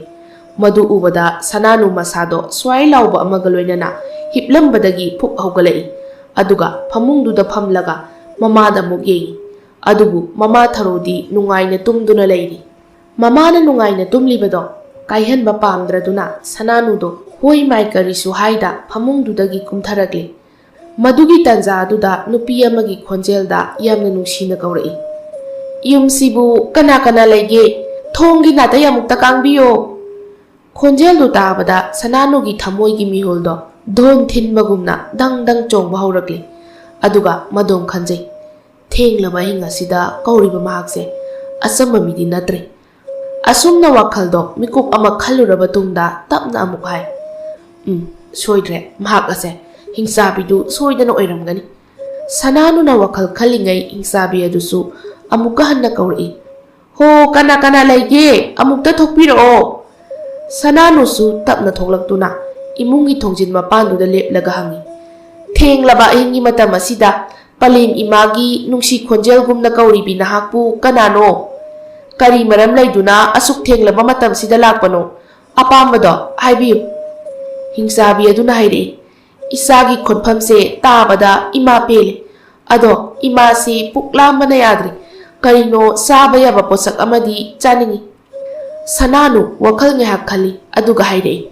ꯃꯗꯨ ꯎꯕꯗ ꯁꯅꯥꯅꯨ ꯃꯁꯥꯗꯣ ꯁ꯭ꯋꯥꯏ ꯂꯥꯎꯕ ꯑꯃꯒ ꯂꯣꯏꯅꯅ ꯍꯤꯞꯂꯝꯕꯗꯒꯤ ꯐꯨꯛ ꯍꯧꯒꯠꯂꯛꯏ꯫ ꯑꯗꯨꯒ ꯐꯃꯨꯡꯗꯨꯗ ꯐꯝꯂꯒ ꯃꯃꯥꯗ ꯑꯃꯨꯛ ꯌꯦꯡꯏ꯫ ꯑꯗꯨꯕꯨ ꯃꯃꯥ ꯊꯔꯣꯗꯤ ꯅꯨꯡꯉꯥꯏꯅ ꯇꯨꯝꯗꯨꯅ ꯂꯩꯔꯤ꯫ ꯃꯃꯥꯅ ꯅꯨꯡꯉꯥꯏꯅ ꯇꯨꯝꯂꯤꯕꯗꯣ ꯀꯥꯏꯍꯟꯕ ꯄꯥꯝꯗ꯭ꯔꯗꯨꯅ ꯁꯅꯥꯅꯨꯗꯣ ꯍꯣꯏ ꯃꯥꯏ ꯀꯔꯤꯁꯨ ꯍꯥꯏꯗ ꯐꯃꯨꯡꯗꯨꯗꯒꯤ ꯀꯨꯝꯊꯔꯛꯂꯤ꯫ ꯃꯗꯨꯒꯤ ꯇꯥꯟꯖꯥ ꯑꯗꯨꯗ ꯅꯨꯄꯤ ꯑꯃꯒꯤ ꯈꯣꯟꯖꯦꯜꯗ ꯌꯥꯝꯅ ꯅꯨꯡꯁꯤꯅ ꯀꯧꯔꯛꯏ, "ꯌꯨꯝꯁꯤꯕꯨ ꯀꯅꯥ ꯀꯅꯥ ꯂꯩꯒꯦ? ꯊꯣꯡꯒꯤ ꯅꯥꯇꯩ ꯑꯃꯨꯛꯇ ꯀꯥꯡꯕꯤꯌꯣ!" ꯈꯣꯟꯖꯦꯜꯗꯨ ꯇꯥꯕꯗ ꯁꯅꯥꯅꯨꯒꯤ ꯊꯃꯣꯏꯒꯤ ꯃꯤꯍꯨꯜꯗꯣ ꯙꯣꯟ ꯊꯤꯟꯕꯒꯨꯝꯅ ꯗꯪ ꯗꯪ ꯆꯣꯡꯕ ꯍꯧꯔꯛꯂꯤ꯫ ꯑꯗꯨꯒ ꯃꯗꯣꯝ ꯈꯟꯖꯩ, "ꯊꯦꯡꯂꯕ ꯑꯍꯤꯡ ꯑꯁꯤꯗ ꯀꯧꯔꯤꯕ ꯃꯍꯥꯛꯁꯦ ꯑꯆꯝꯕ ꯃꯤꯗꯤ ꯅꯠꯇ꯭ꯔꯦ"꯫ ꯑꯁꯨꯝꯅ ꯋꯥꯈꯜꯗꯣ ꯃꯤꯀꯨꯞ ꯑꯃ ꯈꯜꯂꯨꯔꯕ ꯇꯨꯡꯗ ꯇꯞꯅ ꯑꯃꯨꯛ ꯍꯥꯏ, "ꯎꯝ, ꯁꯣꯏꯗ꯭ꯔꯦ, ꯃꯍꯥꯛ ꯑꯁꯦ ꯍꯤꯡꯆꯥꯕꯤꯗꯨ ꯁꯣꯏꯗꯅ ꯑꯣꯏꯔꯝꯒꯅꯤ"꯫ ꯁꯅꯥꯅꯨꯅ ꯋꯥꯈꯜ ꯈꯜꯂꯤꯉꯩ ꯍꯤꯡꯆꯥꯕꯤ ꯑꯗꯨꯁꯨ ꯑꯃꯨꯛꯀ ꯍꯟꯅ ꯀꯧꯔꯛꯏ, "ꯍꯣ, ꯀꯅꯥ ꯀꯅꯥ ꯂꯩꯒꯦ? ꯑꯃꯨꯛꯇ ꯊꯣꯛꯄꯤꯔꯛꯑꯣ"꯫ ꯁꯅꯥꯅꯨꯁꯨ ꯇꯞꯅ ꯊꯣꯛꯂꯛꯇꯨꯅ ꯏꯃꯨꯡꯒꯤ ꯊꯣꯡꯖꯤꯟ ꯃꯄꯥꯟꯗꯨꯗ ꯂꯦꯞꯂꯒ ꯍꯪꯉꯤ, "ꯊꯦꯡꯂꯕ ꯑꯍꯤꯡꯒꯤ ꯃꯇꯝ ꯑꯁꯤꯗ ꯄꯂꯦꯝ ꯏꯃꯥꯒꯤ ꯅꯨꯡꯁꯤ ꯈꯣꯟꯖꯦꯜꯒꯨꯝꯅ ꯀꯧꯔꯤꯕꯤ ꯅꯍꯥꯛꯄꯨ ꯀꯅꯥꯅꯣ? ꯀꯔꯤ ꯃꯔꯝ ꯂꯩꯗꯨꯅ ꯑꯁꯨꯛ ꯊꯦꯡꯂꯕ ꯃꯇꯝꯁꯤꯗ ꯂꯥꯛꯄꯅꯣ? ꯑꯄꯥꯝꯕꯗꯣ ꯍꯥꯏꯕꯤꯌꯨ꯫ ꯍꯤꯡꯆꯥꯕꯤ ꯑꯗꯨꯅ ꯍꯥꯏꯔꯛꯏ꯫ ꯏꯆꯥꯒꯤ ꯈꯣꯟꯐꯝꯁꯦ ꯇꯥꯕꯗ ꯏꯃꯥ ꯄꯦꯜꯂꯦ꯫ ꯑꯗꯣ ꯏꯃꯥꯁꯤ ꯄꯨꯛ ꯂꯥꯝꯕꯅ ꯌꯥꯗ꯭ꯔꯦ꯫ ꯀꯔꯤꯅꯣ ꯆꯥꯕ ꯌꯥꯕ ꯄꯣꯠꯁꯛ ꯑꯃꯗꯤ ꯆꯥꯅꯤꯡꯏ꯫ ꯁꯅꯥꯅꯨ ꯋꯥꯈꯜ ꯉꯥꯏꯍꯥꯛ ꯈꯜꯂꯤ, ꯑꯗꯨꯒ ꯍꯥꯏꯔꯛꯏ,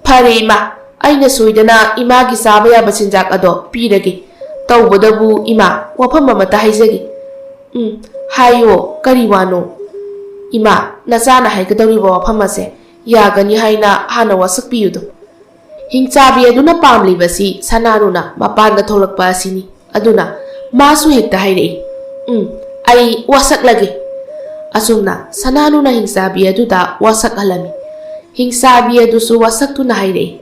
"ꯐꯔꯦ ꯏꯃꯥ, ꯑꯩꯅ ꯁꯣꯏꯗꯅ ꯏꯃꯥꯒꯤ ꯆꯥꯕ ꯌꯥꯕ ꯆꯤꯟꯖꯥꯛ ꯑꯗꯣ ꯄꯤꯔꯒꯦ꯫ ꯇꯧꯕꯗꯕꯨ ꯏꯃꯥ, ꯋꯥꯐꯝ ꯑꯃꯇ ꯍꯥꯏꯖꯒꯦ꯫" "ꯎꯝ, ꯍꯥꯏꯌꯣ, ꯀꯔꯤ ꯋꯥꯅꯣ?" "ꯏꯃꯥ, ꯅꯆꯥꯅ ꯍꯥꯏꯒꯗꯧꯔꯤꯕ ꯋꯥꯐꯝ ꯑꯁꯦ ꯌꯥꯒꯅꯤ ꯍꯥꯏꯅ ꯍꯥꯟꯅ ꯋꯥꯁꯛꯄꯤꯌꯨꯗꯣ꯫" ꯍꯤꯡꯆꯥꯕꯤ ꯑꯗꯨꯅ ꯄꯥꯝꯂꯤꯕꯁꯤ ꯁꯅꯥꯅꯨꯅ ꯃꯄꯥꯟꯗ ꯊꯣꯛꯂꯛꯄ ꯑꯁꯤꯅꯤ꯫ ꯑꯗꯨꯅ ꯃꯥꯁꯨ ꯍꯦꯛꯇ ꯍꯥꯏꯔꯛꯏ, "ꯎꯝ, ꯑꯩ ꯋꯥꯁꯛꯂꯒꯦ꯫" ꯑꯁꯨꯝꯅ ꯁꯅꯥꯅꯨꯅ ꯍꯤꯡꯆꯥꯕꯤ ꯑꯗꯨꯗ ꯋꯥꯁꯛꯍꯜꯂꯝꯃꯤ꯫ ꯍꯤꯡꯆꯥꯕꯤ ꯑꯗꯨꯁꯨ ꯋꯥꯁꯛꯇꯨꯅ ꯍꯥꯏꯔꯛꯏ,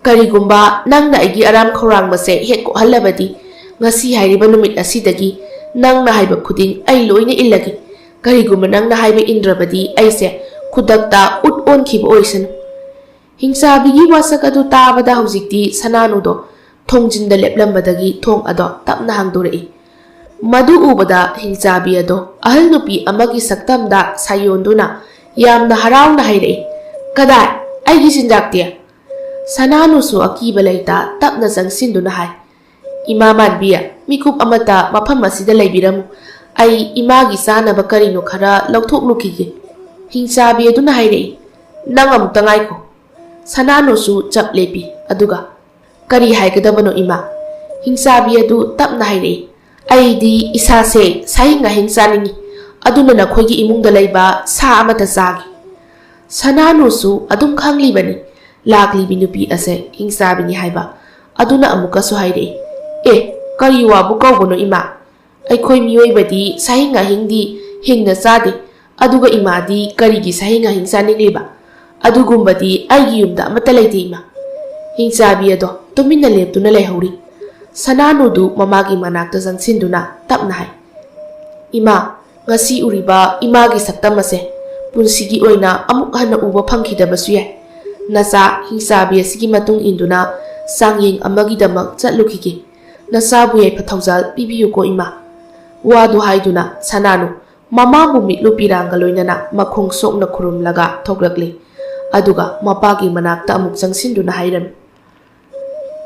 "ꯀꯔꯤꯒꯨꯝꯕ ꯅꯪꯅ ꯑꯩꯒꯤ ꯑꯔꯥꯝ ꯈꯧꯔꯥꯡꯕꯁꯦ ꯍꯦꯛ ꯀꯣꯛꯍꯜꯂꯕꯗꯤ, ꯉꯁꯤ ꯍꯥꯏꯔꯤꯕ ꯅꯨꯃꯤꯠ ꯑꯁꯤꯗꯒꯤ ꯅꯪꯅ ꯍꯥꯏꯕ ꯈꯨꯗꯤꯡ ꯑꯩ ꯂꯣꯏꯅ ꯏꯜꯂꯒꯦ꯫ ꯀꯔꯤꯒꯨꯝꯕ ꯅꯪꯅ ꯍꯥꯏꯕ ꯏꯟꯗ꯭ꯔꯕꯗꯤ, ꯑꯩꯁꯦ ꯈꯨꯗꯛꯇ ꯎꯠ ꯑꯣꯟꯈꯤꯕ ꯑꯣꯏꯁꯅꯨ꯫" ꯍꯤꯡꯆꯥꯕꯤꯒꯤ ꯋꯥꯁꯛ ꯑꯗꯨ ꯇꯥꯕꯗ ꯍꯧꯖꯤꯛꯇꯤ ꯁꯅꯥꯅꯨꯗꯣ ꯊꯣꯡꯖꯤꯟꯗ ꯂꯦꯞꯂꯝꯕꯗꯒꯤ ꯊꯣꯡ ꯑꯗꯣ ꯇꯞꯅ ꯍꯥꯡꯗꯣꯔꯛꯏ꯫ ꯃꯗꯨ ꯎꯕꯗ ꯍꯤꯡꯆꯥꯕꯤ ꯑꯗꯣ ꯑꯍꯜ ꯅꯨꯄꯤ ꯑꯃꯒꯤ ꯁꯛꯇꯝꯗ ꯁꯥꯌꯣꯟꯗꯨꯅ ꯌꯥꯝꯅ ꯍꯔꯥꯎꯅ ꯍꯥꯏꯔꯛꯏ, "ꯀꯗꯥꯏ? ꯑꯩꯒꯤ ꯆꯤꯟꯖꯥꯛꯇꯤ?" ꯁꯅꯥꯅꯨꯁꯨ ꯑꯀꯤꯕ ꯂꯩꯇ ꯇꯞꯅ ꯆꯪꯁꯤꯟꯗꯨꯅ ꯍꯥꯏ, "ꯏꯃꯥ ꯃꯥꯟꯕꯤ, ꯃꯤꯀꯨꯞ ꯑꯃꯇ ꯃꯐꯝ ꯑꯁꯤꯗ ꯂꯩꯕꯤꯔꯝꯃꯨ꯫ ꯑꯩ ꯏꯃꯥꯒꯤ ꯆꯥꯅꯕ ꯀꯔꯤꯅꯣ ꯈꯔ ꯂꯧꯊꯣꯛꯂꯨꯈꯤꯒꯦ꯫" ꯍꯤꯡꯆꯥꯕꯤ ꯑꯗꯨꯅ ꯍꯥꯏꯔꯛꯏ, "ꯅꯪ ꯑꯃꯨꯛꯇ ꯉꯥꯏꯈꯣ꯫" ꯁꯅꯥꯅꯨꯁꯨ ꯆꯞ ꯂꯦꯞꯄꯤ꯫ ꯑꯗꯨꯒ, "ꯀꯔꯤ ꯍꯥꯏꯒꯗꯕꯅꯣ ꯏꯃꯥ?" ꯍꯤꯡꯆꯥꯕꯤ ꯑꯗꯨ ꯇꯞꯅ ꯍꯥꯏꯔꯛꯏ, "ꯑꯩꯗꯤ ꯏꯁꯥꯁꯦ ꯁꯥꯍꯤꯡ ꯉꯥꯍꯤꯡ ꯆꯥꯅꯤꯡꯏ꯫ ꯑꯗꯨꯅ ꯅꯈꯣꯏꯒꯤ ꯏꯃꯨꯡꯗ ꯂꯩꯕ ꯁꯥ ꯑꯃꯇ ꯆꯥꯒꯦ꯫" ꯁꯅꯥꯅꯨꯁꯨ ꯑꯗꯨꯝ ꯈꯪꯂꯤꯕꯅꯤ ꯂꯥꯛꯂꯤꯕꯤ ꯅꯨꯄꯤ ꯑꯁꯦ ꯍꯤꯡꯆꯥꯕꯤꯅꯤ ꯍꯥꯏꯕ꯫ ꯑꯗꯨꯅ ꯑꯃꯨꯛꯀꯁꯨ ꯍꯥꯏꯔꯛꯏ, "ꯑꯦ, ꯀꯔꯤ ꯋꯥꯕꯨ ꯀꯧꯕꯅꯣ ꯏꯃꯥ? ꯑꯩꯈꯣꯏ ꯃꯤꯑꯣꯏꯕꯗꯤ ꯁꯥꯍꯤꯡ ꯉꯥꯍꯤꯡꯗꯤ ꯍꯤꯡꯅ ꯆꯥꯗꯦ, ꯑꯗꯨꯒ ꯏꯃꯥꯗꯤ ꯀꯔꯤꯒꯤ ꯁꯥꯍꯤꯡ ꯉꯥꯍꯤꯡ ꯆꯥꯅꯤꯡꯂꯤꯕ? ꯑꯗꯨꯒꯨꯝꯕꯗꯤ ꯑꯩꯒꯤ ꯌꯨꯝꯗ ꯑꯃꯠꯇ ꯂꯩꯇꯦ ꯏꯃꯥ꯫" ꯍꯤꯡꯆꯥꯕꯤ ꯑꯗꯣ ꯇꯨꯃꯤꯟꯅ ꯂꯦꯞꯇꯨꯅ ꯂꯩꯍꯧꯔꯤ꯫ ꯁꯅꯥꯅꯨꯗꯨ ꯃꯃꯥꯒꯤ ꯃꯅꯥꯛꯇ ꯆꯪꯁꯤꯟꯗꯨꯅ ꯇꯞꯅ ꯍꯥꯏ, "ꯏꯃꯥ, ꯉꯁꯤ ꯎꯔꯤꯕ ꯏꯃꯥꯒꯤ ꯁꯛꯇꯝ ꯑꯁꯦ ꯄꯨꯟꯁꯤꯒꯤ ꯑꯣꯏꯅ ꯑꯃꯨꯛ ꯍꯟꯅ ꯎꯕ ꯐꯪꯈꯤꯗꯕꯁꯨ ꯌꯥꯏ꯫ ꯅꯆꯥ ꯍꯤꯡꯆꯥꯕꯤ ꯑꯁꯤꯒꯤ ꯃꯇꯨꯡ ꯏꯟꯗꯨꯅ ꯆꯥꯡꯌꯦꯡ ꯑꯃꯒꯤꯗꯃꯛ ꯆꯠꯂꯨꯈꯤꯒꯦ꯫ "ꯅꯆꯥꯕꯨ ꯌꯥꯏꯐ ꯊꯧꯖꯥꯜ ꯄꯤꯕꯤꯌꯨꯀꯣ ꯏꯃꯥ"꯫ ꯋꯥꯗꯨ ꯍꯥꯏꯗꯨꯅ ꯁꯅꯥꯅꯨ ꯃꯃꯥꯕꯨ ꯃꯤꯠꯂꯨ ꯄꯤꯔꯥꯡꯒ ꯂꯣꯏꯅꯅ ꯃꯈꯣꯡ ꯁꯣꯛꯅ ꯈꯨꯔꯨꯝꯂꯒ ꯊꯣꯛꯂꯛꯂꯤ꯫ ꯑꯗꯨꯒ ꯃꯄꯥꯒꯤ ꯃꯅꯥꯛꯇ ꯑꯃꯨꯛ ꯆꯪꯁꯤꯟꯗꯨꯅ ꯍꯥꯏꯔꯝꯃꯤ,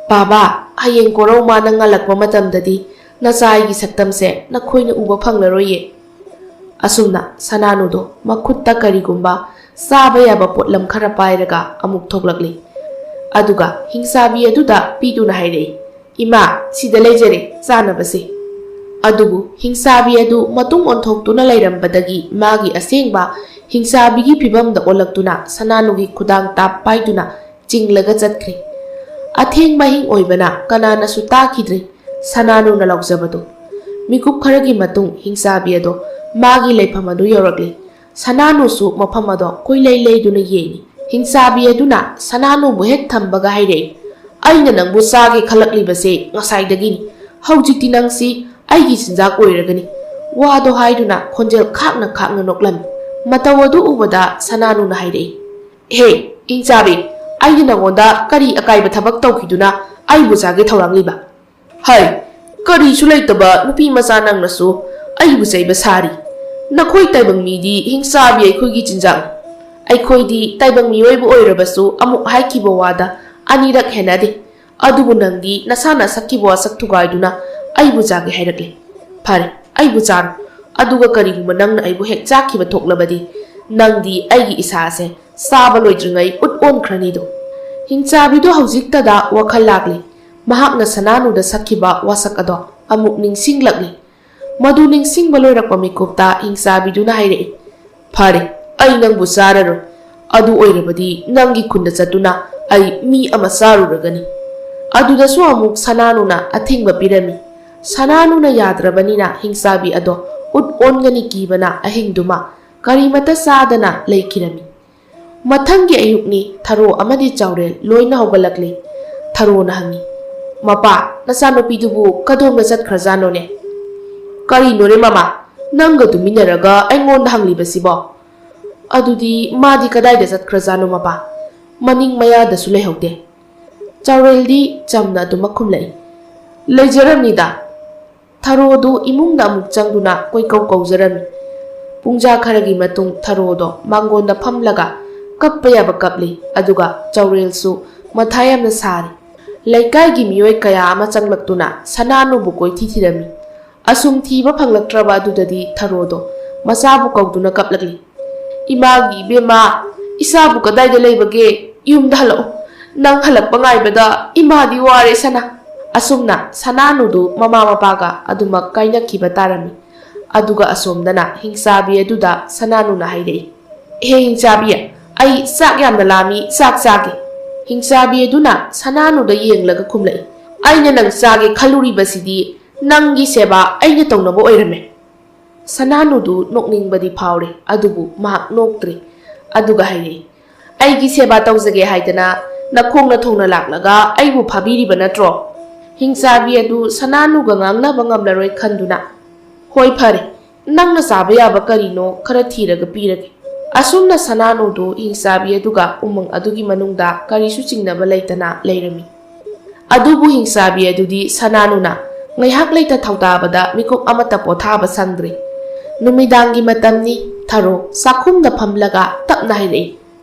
"ꯕꯥꯕꯥ, ꯍꯌꯦꯡ ꯀꯣꯔꯧ ꯃꯥꯅ ꯉꯜꯂꯛꯄ ꯃꯇꯝꯗꯗꯤ ꯅꯆꯥ ꯑꯩꯒꯤ ꯁꯛꯇꯝꯁꯦ ꯅꯈꯣꯏꯅ ꯎꯕ ꯐꯪꯂꯔꯣꯏꯌꯦ"꯫ ꯑꯁꯨꯝꯅ ꯁꯅꯥꯅꯨꯗꯣ ꯃꯈꯨꯠꯇ ꯀꯔꯤꯒꯨꯝꯕ ꯆꯥꯕ ꯌꯥꯕ ꯄꯣꯠꯂꯝ ꯈꯔ ꯄꯥꯏꯔꯒ ꯑꯃꯨꯛ ꯊꯣꯛꯂꯛꯂꯤ꯫ ꯑꯗꯨꯒ ꯍꯤꯡꯆꯥꯕꯤ ꯑꯗꯨꯗ ꯄꯤꯗꯨꯅ ꯍꯥꯏꯔꯛꯏ, "ꯏꯃꯥ, ꯁꯤꯗ ꯂꯩꯖꯔꯦ ꯆꯥꯅꯕꯁꯦ"꯫ ꯑꯗꯨꯕꯨ ꯍꯤꯡꯆꯥꯕꯤ ꯑꯗꯨ ꯃꯇꯨꯡ ꯑꯣꯟꯊꯣꯛꯇꯨꯅ ꯂꯩꯔꯝꯕꯗꯒꯤ ꯃꯥꯒꯤ ꯑꯁꯦꯡꯕ ꯍꯤꯡꯆꯥꯕꯤꯒꯤ ꯐꯤꯕꯝꯗ ꯑꯣꯜꯂꯛꯇꯨꯅ ꯁꯅꯥꯅꯨꯒꯤ ꯈꯨꯗꯥꯡ ꯇꯥꯞ ꯄꯥꯏꯗꯨꯅ ꯆꯤꯡꯂꯒ ꯆꯠꯈ꯭ꯔꯦ꯫ ꯑꯊꯦꯡꯕ ꯑꯍꯤꯡ ꯑꯣꯏꯕꯅ ꯀꯅꯥꯅꯁꯨ ꯇꯥꯈꯤꯗ꯭ꯔꯦ ꯁꯅꯥꯅꯨꯅ ꯂꯥꯎꯖꯕꯗꯨ꯫ ꯃꯤꯀꯨꯞ ꯈꯔꯒꯤ ꯃꯇꯨꯡ ꯍꯤꯡꯆꯥꯕꯤ ꯑꯗꯣ ꯃꯥꯒꯤ ꯂꯩꯐꯝ ꯑꯗꯨ ꯌꯧꯔꯛꯂꯦ꯫ ꯁꯅꯥꯅꯨꯁꯨ ꯃꯐꯝ ꯑꯗꯣ ꯀꯣꯏꯂꯩ ꯂꯩꯗꯨꯅ ꯌꯦꯡꯏ꯫ ꯍꯤꯡꯆꯥꯕꯤ ꯑꯗꯨꯅ ꯁꯅꯥꯅꯨꯕꯨ ꯍꯦꯛ ꯊꯝꯕꯒ ꯍꯥꯏꯔꯛꯏ, "ꯑꯩꯅ ꯅꯪꯕꯨ ꯆꯥꯒꯦ ꯈꯜꯂꯛꯂꯤꯕꯁꯦ ꯉꯁꯥꯏꯗꯒꯤꯅꯤ꯫ ꯍꯧꯖꯤꯛꯇꯤ ꯅꯪꯁꯤ ꯑꯩꯒꯤ ꯆꯤꯟꯖꯥꯛ ꯑꯣꯏꯔꯒꯅꯤ"꯫ ꯋꯥꯗꯣ ꯍꯥꯏꯗꯨꯅ ꯈꯣꯟꯖꯦꯜ ꯈꯥꯛꯅ ꯈꯥꯛꯅ ꯅꯣꯛꯂꯝꯃꯤ꯫ ꯃꯇꯧ ꯑꯗꯨ ꯎꯕꯗ ꯁꯅꯥꯅꯨꯅ ꯍꯥꯏꯔꯛꯏ, "ꯍꯦ, ꯍꯤꯡꯆꯥꯕꯤ, ꯑꯩꯅ ꯅꯪꯉꯣꯟꯗ ꯀꯔꯤ ꯑꯀꯥꯏꯕ ꯊꯕꯛ ꯇꯧꯈꯤꯗꯨꯅ ꯑꯩꯕꯨ ꯆꯥꯒꯦ ꯊꯧꯔꯥꯡꯂꯤꯕ? ꯍꯩ, ꯀꯔꯤꯁꯨ ꯂꯩꯇꯕ ꯅꯨꯄꯤ ꯃꯆꯥ ꯅꯪꯅꯁꯨ ꯑꯩꯕꯨ ꯆꯩꯕ ꯁꯥꯔꯤ꯫ ꯅꯈꯣꯏ ꯇꯥꯏꯕꯪ ꯃꯤꯗꯤ ꯍꯤꯡꯆꯥꯕꯤ ꯑꯩꯈꯣꯏꯒꯤ ꯆꯤꯟꯖꯥꯛꯅꯤ꯫ ꯑꯩꯈꯣꯏꯗꯤ ꯇꯥꯏꯕꯪ ꯃꯤꯑꯣꯏꯕ ꯑꯣꯏꯔꯕꯁꯨ ꯑꯃꯨꯛ ꯍꯥꯏꯈꯤꯕ ꯋꯥꯗ ꯑꯅꯤꯔꯛ ꯍꯦꯟꯅꯗꯦ꯫ ꯑꯗꯨꯕꯨ ꯅꯪꯗꯤ ꯅꯁꯥꯅ ꯁꯛꯈꯤꯕ ꯋꯥꯁꯛ ꯊꯨꯒꯥꯏꯗꯨꯅ ꯑꯩꯕꯨ ꯆꯥꯒꯦ ꯍꯥꯏꯔꯛꯂꯦ꯫ ꯐꯔꯦ, ꯑꯩꯕꯨ ꯆꯥꯔꯣ꯫ ꯑꯗꯨꯒ ꯀꯔꯤꯒꯨꯝꯕ ꯅꯪꯅ ꯑꯩꯕꯨ ꯍꯦꯛ ꯆꯥꯈꯤꯕ ꯊꯣꯛꯂꯕꯗꯤ ꯅꯪꯗꯤ ꯑꯩꯒꯤ ꯏꯁꯥꯁꯦ ꯆꯥꯕ ꯂꯣꯏꯗ꯭ꯔꯤꯉꯩ ꯎꯠ ꯑꯣꯟꯈ꯭ꯔꯅꯤꯗꯣ"꯫ ꯍꯤꯡꯆꯥꯕꯤꯗꯣ ꯍꯧꯖꯤꯛꯇꯗ ꯋꯥꯈꯜ ꯂꯥꯛꯂꯦ꯫ ꯃꯍꯥꯛꯅ ꯁꯅꯥꯅꯨꯗ ꯁꯛꯈꯤꯕ ꯋꯥꯁꯛ ꯑꯗꯣ ꯑꯃꯨꯛ ꯅꯤꯡꯁꯤꯡꯂꯛꯂꯦ꯫ ꯃꯗꯨ ꯅꯤꯡꯁꯤꯡꯕ ꯂꯣꯏꯔꯛꯄ ꯃꯤꯀꯨꯞꯇ ꯍꯤꯡꯆꯥꯕꯤꯗꯨꯅ ꯍꯥꯏꯔꯛꯏ, "ꯐꯔꯦ, ꯑꯩ ꯅꯪꯕꯨ ꯆꯥꯔꯔꯣꯏ꯫ ꯑꯗꯨ ꯑꯣꯏꯔꯕꯗꯤ ꯅꯪꯒꯤ ꯈꯨꯟꯗ ꯆꯠꯇꯨꯅ ꯑꯩ ꯃꯤ ꯑꯃ ꯆꯥꯔꯨꯔꯒꯅꯤ"꯫ ꯑꯗꯨꯗꯁꯨ ꯑꯃꯨꯛ ꯁꯅꯥꯅꯨꯅ ꯑꯊꯤꯡꯕ ꯄꯤꯔꯝꯃꯤ꯫ ꯁꯅꯥꯅꯨꯅ ꯌꯥꯗ꯭ꯔꯕꯅꯤꯅ ꯍꯤꯡꯆꯥꯕꯤ ꯑꯗꯣ ꯎꯠ ꯑꯣꯟꯒꯅꯤ ꯀꯤꯕꯅ ꯑꯍꯤꯡꯗꯨꯃ ꯀꯔꯤꯃꯠꯇ ꯆꯥꯗꯅ ꯂꯩꯈꯤꯔꯝꯃꯤ꯫ ꯃꯊꯪꯒꯤ ꯑꯌꯨꯛꯅꯤ, ꯊꯔꯣ ꯑꯃꯗꯤ ꯆꯥꯎꯔꯦꯜ ꯂꯣꯏꯅ ꯍꯧꯒꯠꯂꯛꯂꯤ꯫ ꯊꯔꯣꯅ ꯍꯪꯉꯤ, "ꯃꯄꯥ, ꯅꯆꯥꯅꯨꯄꯤꯗꯨꯕꯨ ꯀꯗꯣꯝꯗ ꯆꯠꯈ꯭ꯔꯖꯥꯠꯅꯣꯅꯦ?" "ꯀꯔꯤꯅꯣꯅꯦ ꯃꯃꯥ, ꯅꯪꯒ ꯇꯨꯃꯤꯟꯅꯔꯒ ꯑꯩꯉꯣꯟꯗ ꯍꯪꯂꯤꯕꯁꯤꯕꯣ?" "ꯑꯗꯨꯗꯤ ꯃꯥꯗꯤ ꯀꯗꯥꯏꯗ ꯆꯠꯈ꯭ꯔꯖꯥꯠꯅꯣ ꯃꯄꯥ? ꯃꯅꯤꯡ ꯃꯌꯥꯗꯁꯨ ꯂꯩꯍꯧꯗꯦ"꯫ ꯆꯥꯎꯔꯦꯜꯗꯤ ꯆꯝꯅ ꯑꯗꯨꯃꯛ ꯈꯨꯝꯂꯛꯏ, "ꯂꯩꯖꯔꯝꯅꯤꯗ꯫" ꯊꯔꯣꯗꯨ ꯏꯃꯨꯡꯗ ꯑꯃꯨꯛ ꯆꯪꯗꯨꯅ ꯀꯣꯏꯀꯧ ꯀꯧꯖꯔꯝꯃꯤ꯫ ꯄꯨꯡꯖꯥ ꯈꯔꯒꯤ ꯃꯇꯨꯡ ꯊꯔꯣꯗꯣ ꯃꯥꯡꯒꯣꯟꯗ ꯐꯝꯂꯒ ꯀꯞꯄ ꯌꯥꯕ ꯀꯞꯂꯤ, ꯑꯗꯨꯒ ꯆꯧꯔꯦꯜꯁꯨ ꯃꯊꯥ ꯌꯥꯝꯅ ꯁꯥꯔꯤ꯫ ꯂꯩꯀꯥꯏꯒꯤ ꯃꯤꯑꯣꯏ ꯀꯌꯥ ꯑꯃ ꯆꯪꯂꯛꯇꯨꯅ ꯁꯅꯥꯅꯨꯕꯨ ꯀꯣꯏꯊꯤ ꯊꯤꯔꯝꯃꯤ꯫ ꯑꯁꯨꯝ ꯊꯤꯕ ꯐꯪꯂꯛꯇ꯭ꯔꯕ ꯑꯗꯨꯗꯗꯤ ꯊꯔꯣꯗꯣ ꯃꯆꯥꯕꯨ ꯀꯧꯗꯨꯅ ꯀꯞꯂꯛꯂꯤ꯫ "ꯏꯃꯥꯒꯤ ꯏꯕꯦꯝꯃ, ꯏꯆꯥꯕꯨ ꯀꯗꯥꯏꯗ ꯂꯩꯕꯒꯦ? ꯌꯨꯝꯗ ꯍꯜꯂꯛꯑꯣ꯫ ꯅꯪ ꯍꯜꯂꯛꯄ ꯉꯥꯏꯕꯗ ꯏꯃꯥꯗꯤ ꯋꯥꯔꯦ ꯁꯅꯥ꯫" ꯑꯁꯨꯝꯅ ꯁꯅꯥꯅꯨꯗꯨ ꯃꯃꯥ ꯃꯄꯥꯒ ꯑꯗꯨꯃꯛ ꯀꯥꯏꯅꯈꯤꯕ ꯇꯥꯔꯝꯃꯤ꯫ ꯑꯗꯨꯒ ꯑꯁꯣꯝꯗꯅ ꯍꯤꯡꯆꯥꯕꯤ ꯑꯗꯨꯗ ꯁꯅꯥꯅꯨꯅ ꯍꯥꯏꯔꯛꯏ, "ꯍꯦ ꯍꯤꯡꯆꯥꯕꯤ, ꯑꯩ ꯆꯥꯛ ꯌꯥꯝꯅ ꯂꯥꯝꯃꯤ, ꯆꯥꯛ ꯆꯥꯒꯦ꯫" ꯍꯤꯡꯆꯥꯕꯤ ꯑꯗꯨꯅ ꯁꯅꯥꯅꯨꯗ ꯌꯦꯡꯂꯒ ꯈꯨꯝꯂꯛꯏ, "ꯑꯩꯅ ꯅꯪ ꯆꯥꯒꯦ ꯈꯜꯂꯨꯔꯤꯕꯁꯤꯗꯤ ꯅꯪꯒꯤ ꯁꯦꯕꯥ ꯑꯩꯅ ꯇꯧꯅꯕ ꯑꯣꯏꯔꯝꯃꯦ꯫" ꯁꯅꯥꯅꯨꯗꯨ ꯅꯣꯛꯅꯤꯡꯕꯗꯤ ꯐꯥꯎꯔꯦ, ꯑꯗꯨꯕꯨ ꯃꯍꯥꯛ ꯅꯣꯛꯇ꯭ꯔꯦ꯫ ꯑꯗꯨꯒ ꯍꯥꯏꯔꯛꯏ, "ꯑꯩꯒꯤ ꯁꯦꯕꯥ ꯇꯧꯖꯒꯦ ꯍꯥꯏꯗꯅ ꯅꯈꯣꯡꯅ ꯊꯣꯡꯅ ꯂꯥꯛꯂꯒ ꯑꯩꯕꯨ ꯐꯥꯕꯤꯔꯤꯕ ꯅꯠꯇ꯭ꯔꯣ?" ꯍꯤꯡꯆꯥꯕꯤ ꯑꯗꯨ ꯁꯅꯥꯅꯨꯒ ꯉꯥꯡꯅꯕ ꯉꯝꯂꯔꯣꯏ ꯈꯟꯗꯨꯅ, "ꯍꯣꯏ, ꯐꯔꯦ, ꯅꯪꯅ ꯆꯥꯕ ꯌꯥꯕ ꯀꯔꯤꯅꯣ ꯈꯔ ꯊꯤꯔꯒ ꯄꯤꯔꯒꯦ꯫" ꯑꯁꯨꯝꯅ ꯁꯅꯥꯅꯨꯗꯨ ꯍꯤꯡꯆꯥꯕꯤ ꯑꯗꯨꯒ ꯎꯃꯪ ꯑꯗꯨꯒꯤ ꯃꯅꯨꯡꯗ ꯀꯔꯤꯁꯨ ꯆꯤꯡꯅꯕ ꯂꯩꯇꯅ ꯂꯩꯔꯝꯃꯤ꯫ ꯑꯗꯨꯕꯨ ꯍꯤꯡꯆꯥꯕꯤ ꯑꯗꯨꯗꯤ ꯁꯅꯥꯅꯨꯅ ꯉꯥꯏꯍꯥꯛ ꯂꯩꯇ ꯊꯧꯗꯥꯕꯗ ꯃꯤꯀꯨꯞ ꯑꯃꯠꯇ ꯄꯣꯊꯥꯕ ꯁꯪꯗ꯭ꯔꯦ꯫ ꯅꯨꯃꯤꯗꯥꯡꯒꯤ ꯃꯇꯝꯅꯤ꯫ ꯊꯔꯣ ꯆꯥꯛꯈꯨꯝꯗ ꯐꯝꯂꯒ ꯇꯞꯅ ꯍꯥꯏꯔꯛꯏ,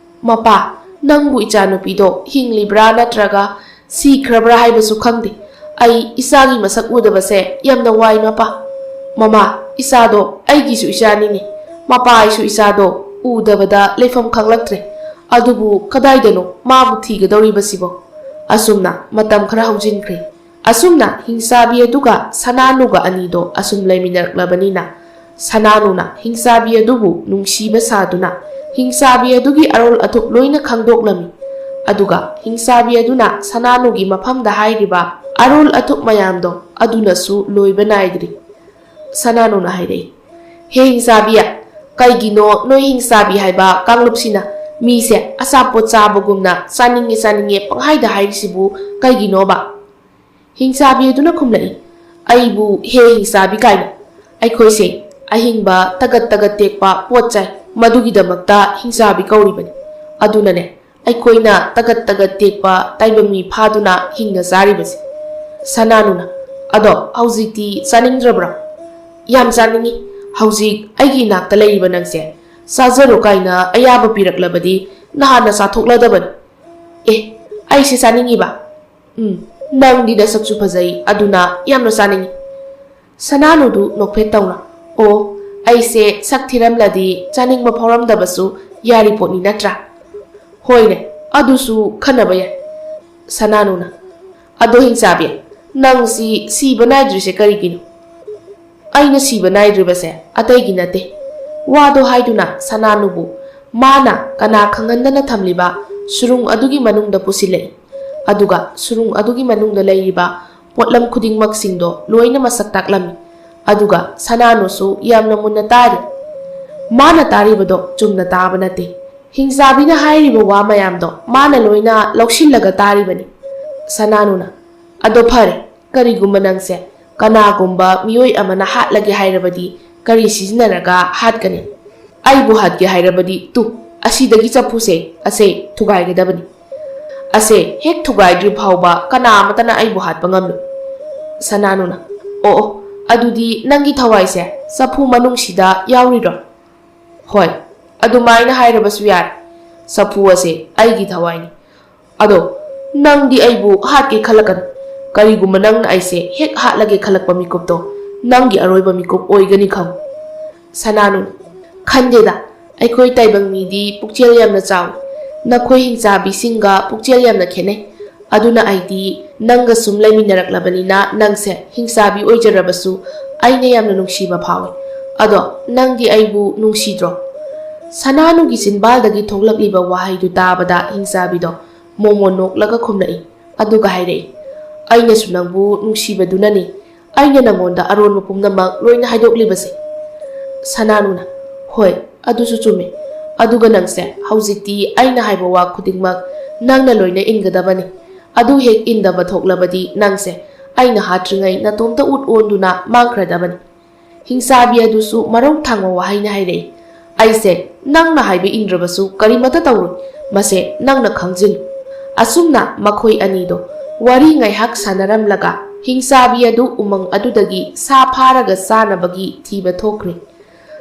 "ꯃꯄꯥ, ꯅꯪꯕꯨ ꯏꯆꯥꯅꯨꯄꯤꯗꯣ ꯍꯤꯡꯂꯤꯕ꯭ꯔꯥ ꯅꯠꯇ꯭ꯔꯒ ꯁꯤꯈ꯭ꯔꯕ꯭ꯔꯥ ꯍꯥꯏꯕꯁꯨ ꯈꯪꯗꯦ꯫ ꯑꯩ ꯏꯆꯥꯒꯤ ꯃꯁꯛ ꯎꯗꯕꯁꯦ ꯌꯥꯝꯅ ꯋꯥꯏ ꯃꯄꯥ꯫ ꯃꯃꯥ, ꯏꯆꯥꯗꯣ ꯑꯩꯒꯤꯁꯨ ꯏꯆꯥꯅꯤꯅꯦ꯫ ꯃꯄꯥ, ꯑꯩꯁꯨ ꯏꯆꯥꯗꯣ ꯎꯗꯕꯗ ꯂꯩꯐꯝ ꯈꯪꯂꯛꯇ꯭ꯔꯦ꯫ ꯑꯗꯨꯕꯨ ꯀꯗꯥꯏꯗꯅꯣ ꯃꯥꯕꯨ ꯊꯤꯒꯗꯧꯔꯤꯕꯁꯤꯕꯣ?" ꯑꯁꯨꯝꯅ ꯃꯇꯝ ꯈꯔ ꯍꯧꯖꯤꯟꯈ꯭ꯔꯦ꯫ ꯑꯁꯨꯝꯅ ꯍꯤꯡꯆꯥꯕꯤ ꯑꯗꯨꯒ ꯁꯅꯥꯅꯨꯒ ꯑꯅꯤꯗꯣ ꯑꯁꯨꯝ ꯂꯩꯃꯤꯟꯅꯔꯛꯂꯕꯅꯤꯅ, ꯁꯅꯥꯅꯨꯅ ꯍꯤꯡꯆꯥꯕꯤ ꯑꯗꯨꯕꯨ ꯅꯨꯡꯁꯤꯕ ꯁꯥꯗꯨꯅ ꯍꯤꯡꯆꯥꯕꯤ ꯑꯗꯨꯒꯤ ꯑꯔꯣꯜ ꯑꯊꯨꯞ ꯂꯣꯏꯅ ꯈꯪꯗꯣꯛꯂꯝꯃꯤ꯫ ꯑꯗꯨꯒ ꯍꯤꯡꯆꯥꯕꯤ ꯑꯗꯨꯅ ꯁꯅꯥꯅꯨꯒꯤ ꯃꯐꯝꯗ ꯍꯥꯏꯔꯤꯕ ꯑꯔꯣꯜ ꯑꯊꯨꯞ ꯃꯌꯥꯝꯗꯣ ꯑꯗꯨꯅꯁꯨ ꯂꯣꯏꯕ ꯅꯥꯏꯗ꯭ꯔꯤ꯫ ꯁꯅꯥꯅꯨꯅ ꯍꯥꯏꯔꯛꯏ, "ꯍꯦ ꯍꯤꯡꯆꯥꯕꯤ, ꯀꯩꯒꯤꯅꯣ ꯅꯣꯏ ꯍꯤꯡꯆꯥꯕꯤ ꯍꯥꯏꯕ ꯀꯥꯡꯂꯨꯞꯁꯤꯅ ꯃꯤꯁꯦ ꯑꯆꯥꯄꯣꯠ ꯆꯥꯕꯒꯨꯝꯅ ꯆꯥꯅꯤꯡꯉꯦ ꯆꯥꯅꯤꯡꯉꯦ ꯄꯪꯍꯥꯏꯗ ꯍꯥꯏꯔꯤꯁꯤꯕꯨ ꯀꯩꯒꯤꯅꯣꯕ?" ꯍꯤꯡꯆꯥꯕꯤ ꯑꯗꯨꯅ ꯈꯨꯝꯂꯛꯏ, "ꯑꯩꯕꯨ ꯍꯦ ꯍꯤꯡꯆꯥꯕꯤ ꯀꯥꯏꯅ? ꯑꯩꯈꯣꯏꯁꯦ ꯑꯍꯤꯡꯕ ꯇꯒꯠ ꯇꯒꯠ ꯇꯦꯛꯄ ꯄꯣꯠ ꯆꯥꯏ, ꯃꯗꯨꯒꯤꯗꯃꯛꯇ ꯍꯤꯡꯆꯥꯕꯤ ꯀꯧꯔꯤꯕꯅꯤ꯫ ꯑꯗꯨꯅꯅꯦ ꯑꯩꯈꯣꯏꯅ ꯇꯒꯠ ꯇꯒꯠ ꯇꯦꯛꯄ ꯇꯥꯏꯕꯪ ꯃꯤ ꯐꯥꯗꯨꯅ ꯍꯤꯡꯅ ꯆꯥꯔꯤꯕꯁꯦ꯫" ꯁꯅꯥꯅꯨꯅ, "ꯑꯗꯣ ꯍꯧꯖꯤꯛꯇꯤ ꯆꯥꯅꯤꯡꯗ꯭ꯔꯕ꯭ꯔꯣ?" "ꯌꯥꯝ ꯆꯥꯅꯤꯡꯉꯤ꯫ ꯍꯧꯖꯤꯛ ꯑꯩꯒꯤ ꯏꯅꯥꯛꯇ ꯂꯩꯔꯤꯕ ꯅꯪꯁꯦ ꯆꯥꯖꯔꯣ ꯀꯥꯏꯅ ꯑꯌꯥꯕ ꯄꯤꯔꯛꯂꯕꯗꯤ ꯅꯍꯥꯟꯅ ꯆꯥꯊꯣꯛꯂꯗꯕꯅꯤ꯫" "ꯑꯦ, ꯑꯩꯁꯦ ꯆꯥꯅꯤꯡꯉꯤꯕ?" "ꯎꯝ, ꯅꯪꯗꯤ ꯅꯁꯛꯁꯨ ꯐꯖꯩ, ꯑꯗꯨꯅ ꯌꯥꯝꯅ ꯆꯥꯅꯤꯡꯉꯤ꯫" ꯁꯅꯥꯅꯨꯗꯨ ꯅꯣꯛꯐꯦꯠ ꯇꯧꯅ, "ꯑꯣ, ꯑꯩꯁꯦ ꯁꯛ ꯊꯤꯔꯝꯂꯗꯤ ꯆꯥꯅꯤꯡꯕ ꯐꯥꯎꯔꯝꯗꯕꯁꯨ ꯌꯥꯔꯤ ꯄꯣꯠꯅꯤ ꯅꯠꯇ꯭ꯔꯥ?" "ꯍꯣꯏꯅꯦ, ꯑꯗꯨꯁꯨ ꯈꯟꯅꯕ ꯌꯥꯏ꯫" ꯁꯅꯥꯅꯨꯅ, "ꯑꯗꯣ ꯍꯤꯡꯆꯥꯕꯤ, ꯅꯪꯁꯤ ꯁꯤꯕ ꯅꯥꯏꯗ꯭ꯔꯤꯁꯦ ꯀꯔꯤꯒꯤꯅꯣ?" "ꯑꯩꯅ ꯁꯤꯕ ꯅꯥꯏꯗ꯭ꯔꯤꯕꯁꯦ ꯑꯇꯩꯒꯤ ꯅꯠꯇꯦ꯫" ꯋꯥꯗꯣ ꯍꯥꯏꯗꯨꯅ ꯁꯅꯥꯅꯨꯕꯨ ꯃꯥꯅ ꯀꯅꯥ ꯈꯪꯍꯟꯗꯅ ꯊꯝꯂꯤꯕ ꯁꯨꯔꯨꯡ ꯑꯗꯨꯒꯤ ꯃꯅꯨꯡꯗ ꯄꯨꯁꯤꯜꯂꯛꯏ꯫ ꯑꯗꯨꯒ ꯁꯨꯔꯨꯡ ꯑꯗꯨꯒꯤ ꯃꯅꯨꯡꯗ ꯂꯩꯔꯤꯕ ꯄꯣꯠꯂꯝ ꯈꯨꯗꯤꯡꯃꯛꯁꯤꯡꯗꯣ ꯂꯣꯏꯅ ꯃꯁꯛ ꯇꯥꯛꯂꯝꯃꯤ꯫ ꯑꯗꯨꯒ ꯁꯅꯥꯅꯨꯁꯨ ꯌꯥꯝꯅ ꯃꯨꯟꯅ ꯇꯥꯔꯤ꯫ ꯃꯥꯅ ꯇꯥꯔꯤꯕꯗꯣ ꯆꯨꯝꯅ ꯇꯥꯕ ꯅꯠꯇꯦ꯫ ꯍꯤꯡꯆꯥꯕꯤꯅ ꯍꯥꯏꯔꯤꯕ ꯋꯥ ꯃꯌꯥꯝꯗꯣ ꯃꯥꯅ ꯂꯣꯏꯅ ꯂꯧꯁꯤꯜꯂꯒ ꯇꯥꯔꯤꯕꯅꯤ꯫ ꯁꯅꯥꯅꯨꯅ, "ꯑꯗꯣ ꯐꯔꯦ, ꯀꯔꯤꯒꯨꯝꯕ ꯅꯪꯁꯦ ꯀꯅꯥꯒꯨꯝꯕ ꯃꯤꯑꯣꯏ ꯑꯃꯅ ꯍꯥꯠꯂꯒꯦ ꯍꯥꯏꯔꯕꯗꯤ ꯀꯔꯤ ꯁꯤꯖꯤꯟꯅꯔꯒ ꯍꯥꯠꯀꯅꯤ?" "ꯑꯩꯕꯨ ꯍꯥꯠꯀꯦ ꯍꯥꯏꯔꯕꯗꯤ ꯇꯨ, ꯑꯁꯤꯗꯒꯤ ꯆꯐꯨꯁꯦ ꯑꯁꯦ ꯊꯨꯒꯥꯏꯒꯗꯕꯅꯤ꯫ ꯑꯁꯦ ꯍꯦꯛ ꯊꯨꯒꯥꯏꯗ꯭ꯔꯤ ꯐꯥꯎꯕ ꯀꯅꯥ ꯑꯃꯠꯇꯅ ꯑꯩꯕꯨ ꯍꯥꯠꯄ ꯉꯝꯂꯣꯏ꯫" ꯁꯅꯥꯅꯨꯅ, "ꯑꯣ, ꯑꯣ, ꯑꯗꯨꯗꯤ ꯅꯪꯒꯤ ꯊꯋꯥꯏꯁꯦ ꯆꯐꯨ ꯃꯅꯨꯡꯁꯤꯗ ꯌꯥꯎꯔꯤꯔꯣ?" "ꯍꯣꯏ, ꯑꯗꯨꯃꯥꯏꯅ ꯍꯥꯏꯔꯕꯁꯨ ꯌꯥꯔꯦ꯫ ꯆꯐꯨ ꯑꯁꯦ ꯑꯩꯒꯤ ꯊꯋꯥꯏꯅꯤ꯫ ꯑꯗꯣ ꯅꯪꯗꯤ ꯑꯩꯕꯨ ꯍꯥꯠꯀꯦ ꯈꯜꯂꯛꯀꯅꯨ꯫ ꯀꯔꯤꯒꯨꯝꯕ ꯅꯪꯅ ꯑꯩꯁꯦ ꯍꯦꯛ ꯍꯥꯠꯂꯒꯦ ꯈꯜꯂꯛꯄ ꯃꯤꯀꯨꯞꯇꯣ ꯅꯪꯒꯤ ꯑꯔꯣꯏꯕ ꯃꯤꯀꯨꯞ ꯑꯣꯏꯒꯅꯤ ꯈꯪꯉꯨ꯫" ꯁꯅꯥꯅꯨꯅ, "ꯈꯟꯗꯦꯗ, ꯑꯩꯈꯣꯏ ꯇꯥꯏꯕꯪ ꯃꯤꯗꯤ ꯄꯨꯛꯆꯦꯜ ꯌꯥꯝꯅ ꯆꯥꯎꯏ꯫ ꯅꯈꯣꯏ ꯍꯤꯡꯆꯥꯕꯤꯁꯤꯡꯒ ꯄꯨꯛꯆꯦꯜ ꯌꯥꯝꯅ ꯈꯦꯠꯅꯩ꯫ ꯑꯗꯨꯅ ꯑꯩꯗꯤ ꯅꯪꯒ ꯁꯨꯝ ꯂꯩꯃꯤꯟꯅꯔꯛꯂꯕꯅꯤꯅ ꯅꯪꯁꯦ ꯍꯤꯡꯆꯥꯕꯤ ꯑꯣꯏꯖꯔꯕꯁꯨ ꯑꯩꯅ ꯌꯥꯝꯅ ꯅꯨꯡꯁꯤꯕ ꯐꯥꯎꯏ꯫ ꯑꯗꯣ ꯅꯪꯗꯤ ꯑꯩꯕꯨ ꯅꯨꯡꯁꯤꯗ꯭ꯔꯣ?" ꯁꯅꯥꯅꯨꯒꯤ ꯆꯤꯟꯕꯥꯜꯗꯒꯤ ꯊꯣꯛꯂꯛꯂꯤꯕ ꯋꯥꯍꯩꯗꯨ ꯇꯥꯕꯗ ꯍꯤꯡꯆꯥꯕꯤꯗꯣ ꯃꯣꯃꯣꯟ ꯅꯣꯛꯂꯒ ꯈꯨꯝꯂꯛꯏ꯫ ꯑꯗꯨꯒ ꯍꯥꯏꯔꯛꯏ, "ꯑꯩꯅꯁꯨ ꯅꯪꯕꯨ ꯅꯨꯡꯁꯤꯕꯗꯨꯅꯅꯤ ꯑꯩꯅ ꯅꯪꯉꯣꯟꯗ ꯑꯔꯣꯟꯕ ꯄꯨꯝꯅꯃꯛ ꯂꯣꯏꯅ ꯍꯥꯏꯗꯣꯛꯂꯤꯕꯁꯦ꯫" ꯁꯅꯥꯅꯨꯅ, "ꯍꯣꯏ, ꯑꯗꯨꯁꯨ ꯆꯨꯝꯃꯤ꯫ ꯑꯗꯨꯒ ꯅꯪꯁꯦ ꯍꯧꯖꯤꯛꯇꯤ ꯑꯩꯅ ꯍꯥꯏꯕ ꯋꯥ ꯈꯨꯗꯤꯡꯃꯛ ꯅꯪꯅ ꯂꯣꯏꯅ ꯏꯟꯒꯗꯕꯅꯤ꯫ ꯑꯗꯨ ꯍꯦꯛ ꯏꯟꯗꯕ ꯊꯣꯛꯂꯕꯗꯤ ꯅꯪꯁꯦ ꯑꯩꯅ ꯍꯥꯠꯇ꯭ꯔꯤꯉꯩ ꯅꯇꯣꯝꯇ ꯎꯠ ꯑꯣꯟꯗꯨꯅ ꯃꯥꯡꯈ꯭ꯔꯗꯕꯅꯤ꯫" ꯍꯤꯡꯆꯥꯕꯤ ꯑꯗꯨꯁꯨ ꯃꯔꯧ ꯊꯥꯡꯕ ꯋꯥꯍꯩꯅ ꯍꯥꯏꯔꯛꯏ, "ꯑꯩꯁꯦ ꯅꯪꯅ ꯍꯥꯏꯕ ꯏꯟꯗ꯭ꯔꯕꯁꯨ ꯀꯔꯤꯃꯠꯇ ꯇꯧꯔꯣꯏ꯫ ꯃꯁꯦ ꯅꯪꯅ ꯈꯪꯖꯤꯜꯂꯨ꯫" ꯑꯁꯨꯝꯅ ꯃꯈꯣꯏ ꯑꯅꯤꯗꯣ ꯋꯥꯔꯤ ꯉꯥꯏꯍꯥꯛ ꯁꯥꯟꯅꯔꯝꯂꯒ ꯍꯤꯡꯆꯥꯕꯤ ꯑꯗꯨ ꯎꯃꯪ ꯑꯗꯨꯗꯒꯤ ꯁꯥ ꯐꯥꯔꯒ ꯆꯥꯅꯕꯒꯤ ꯊꯤꯕ ꯊꯣꯛꯈ꯭ꯔꯦ꯫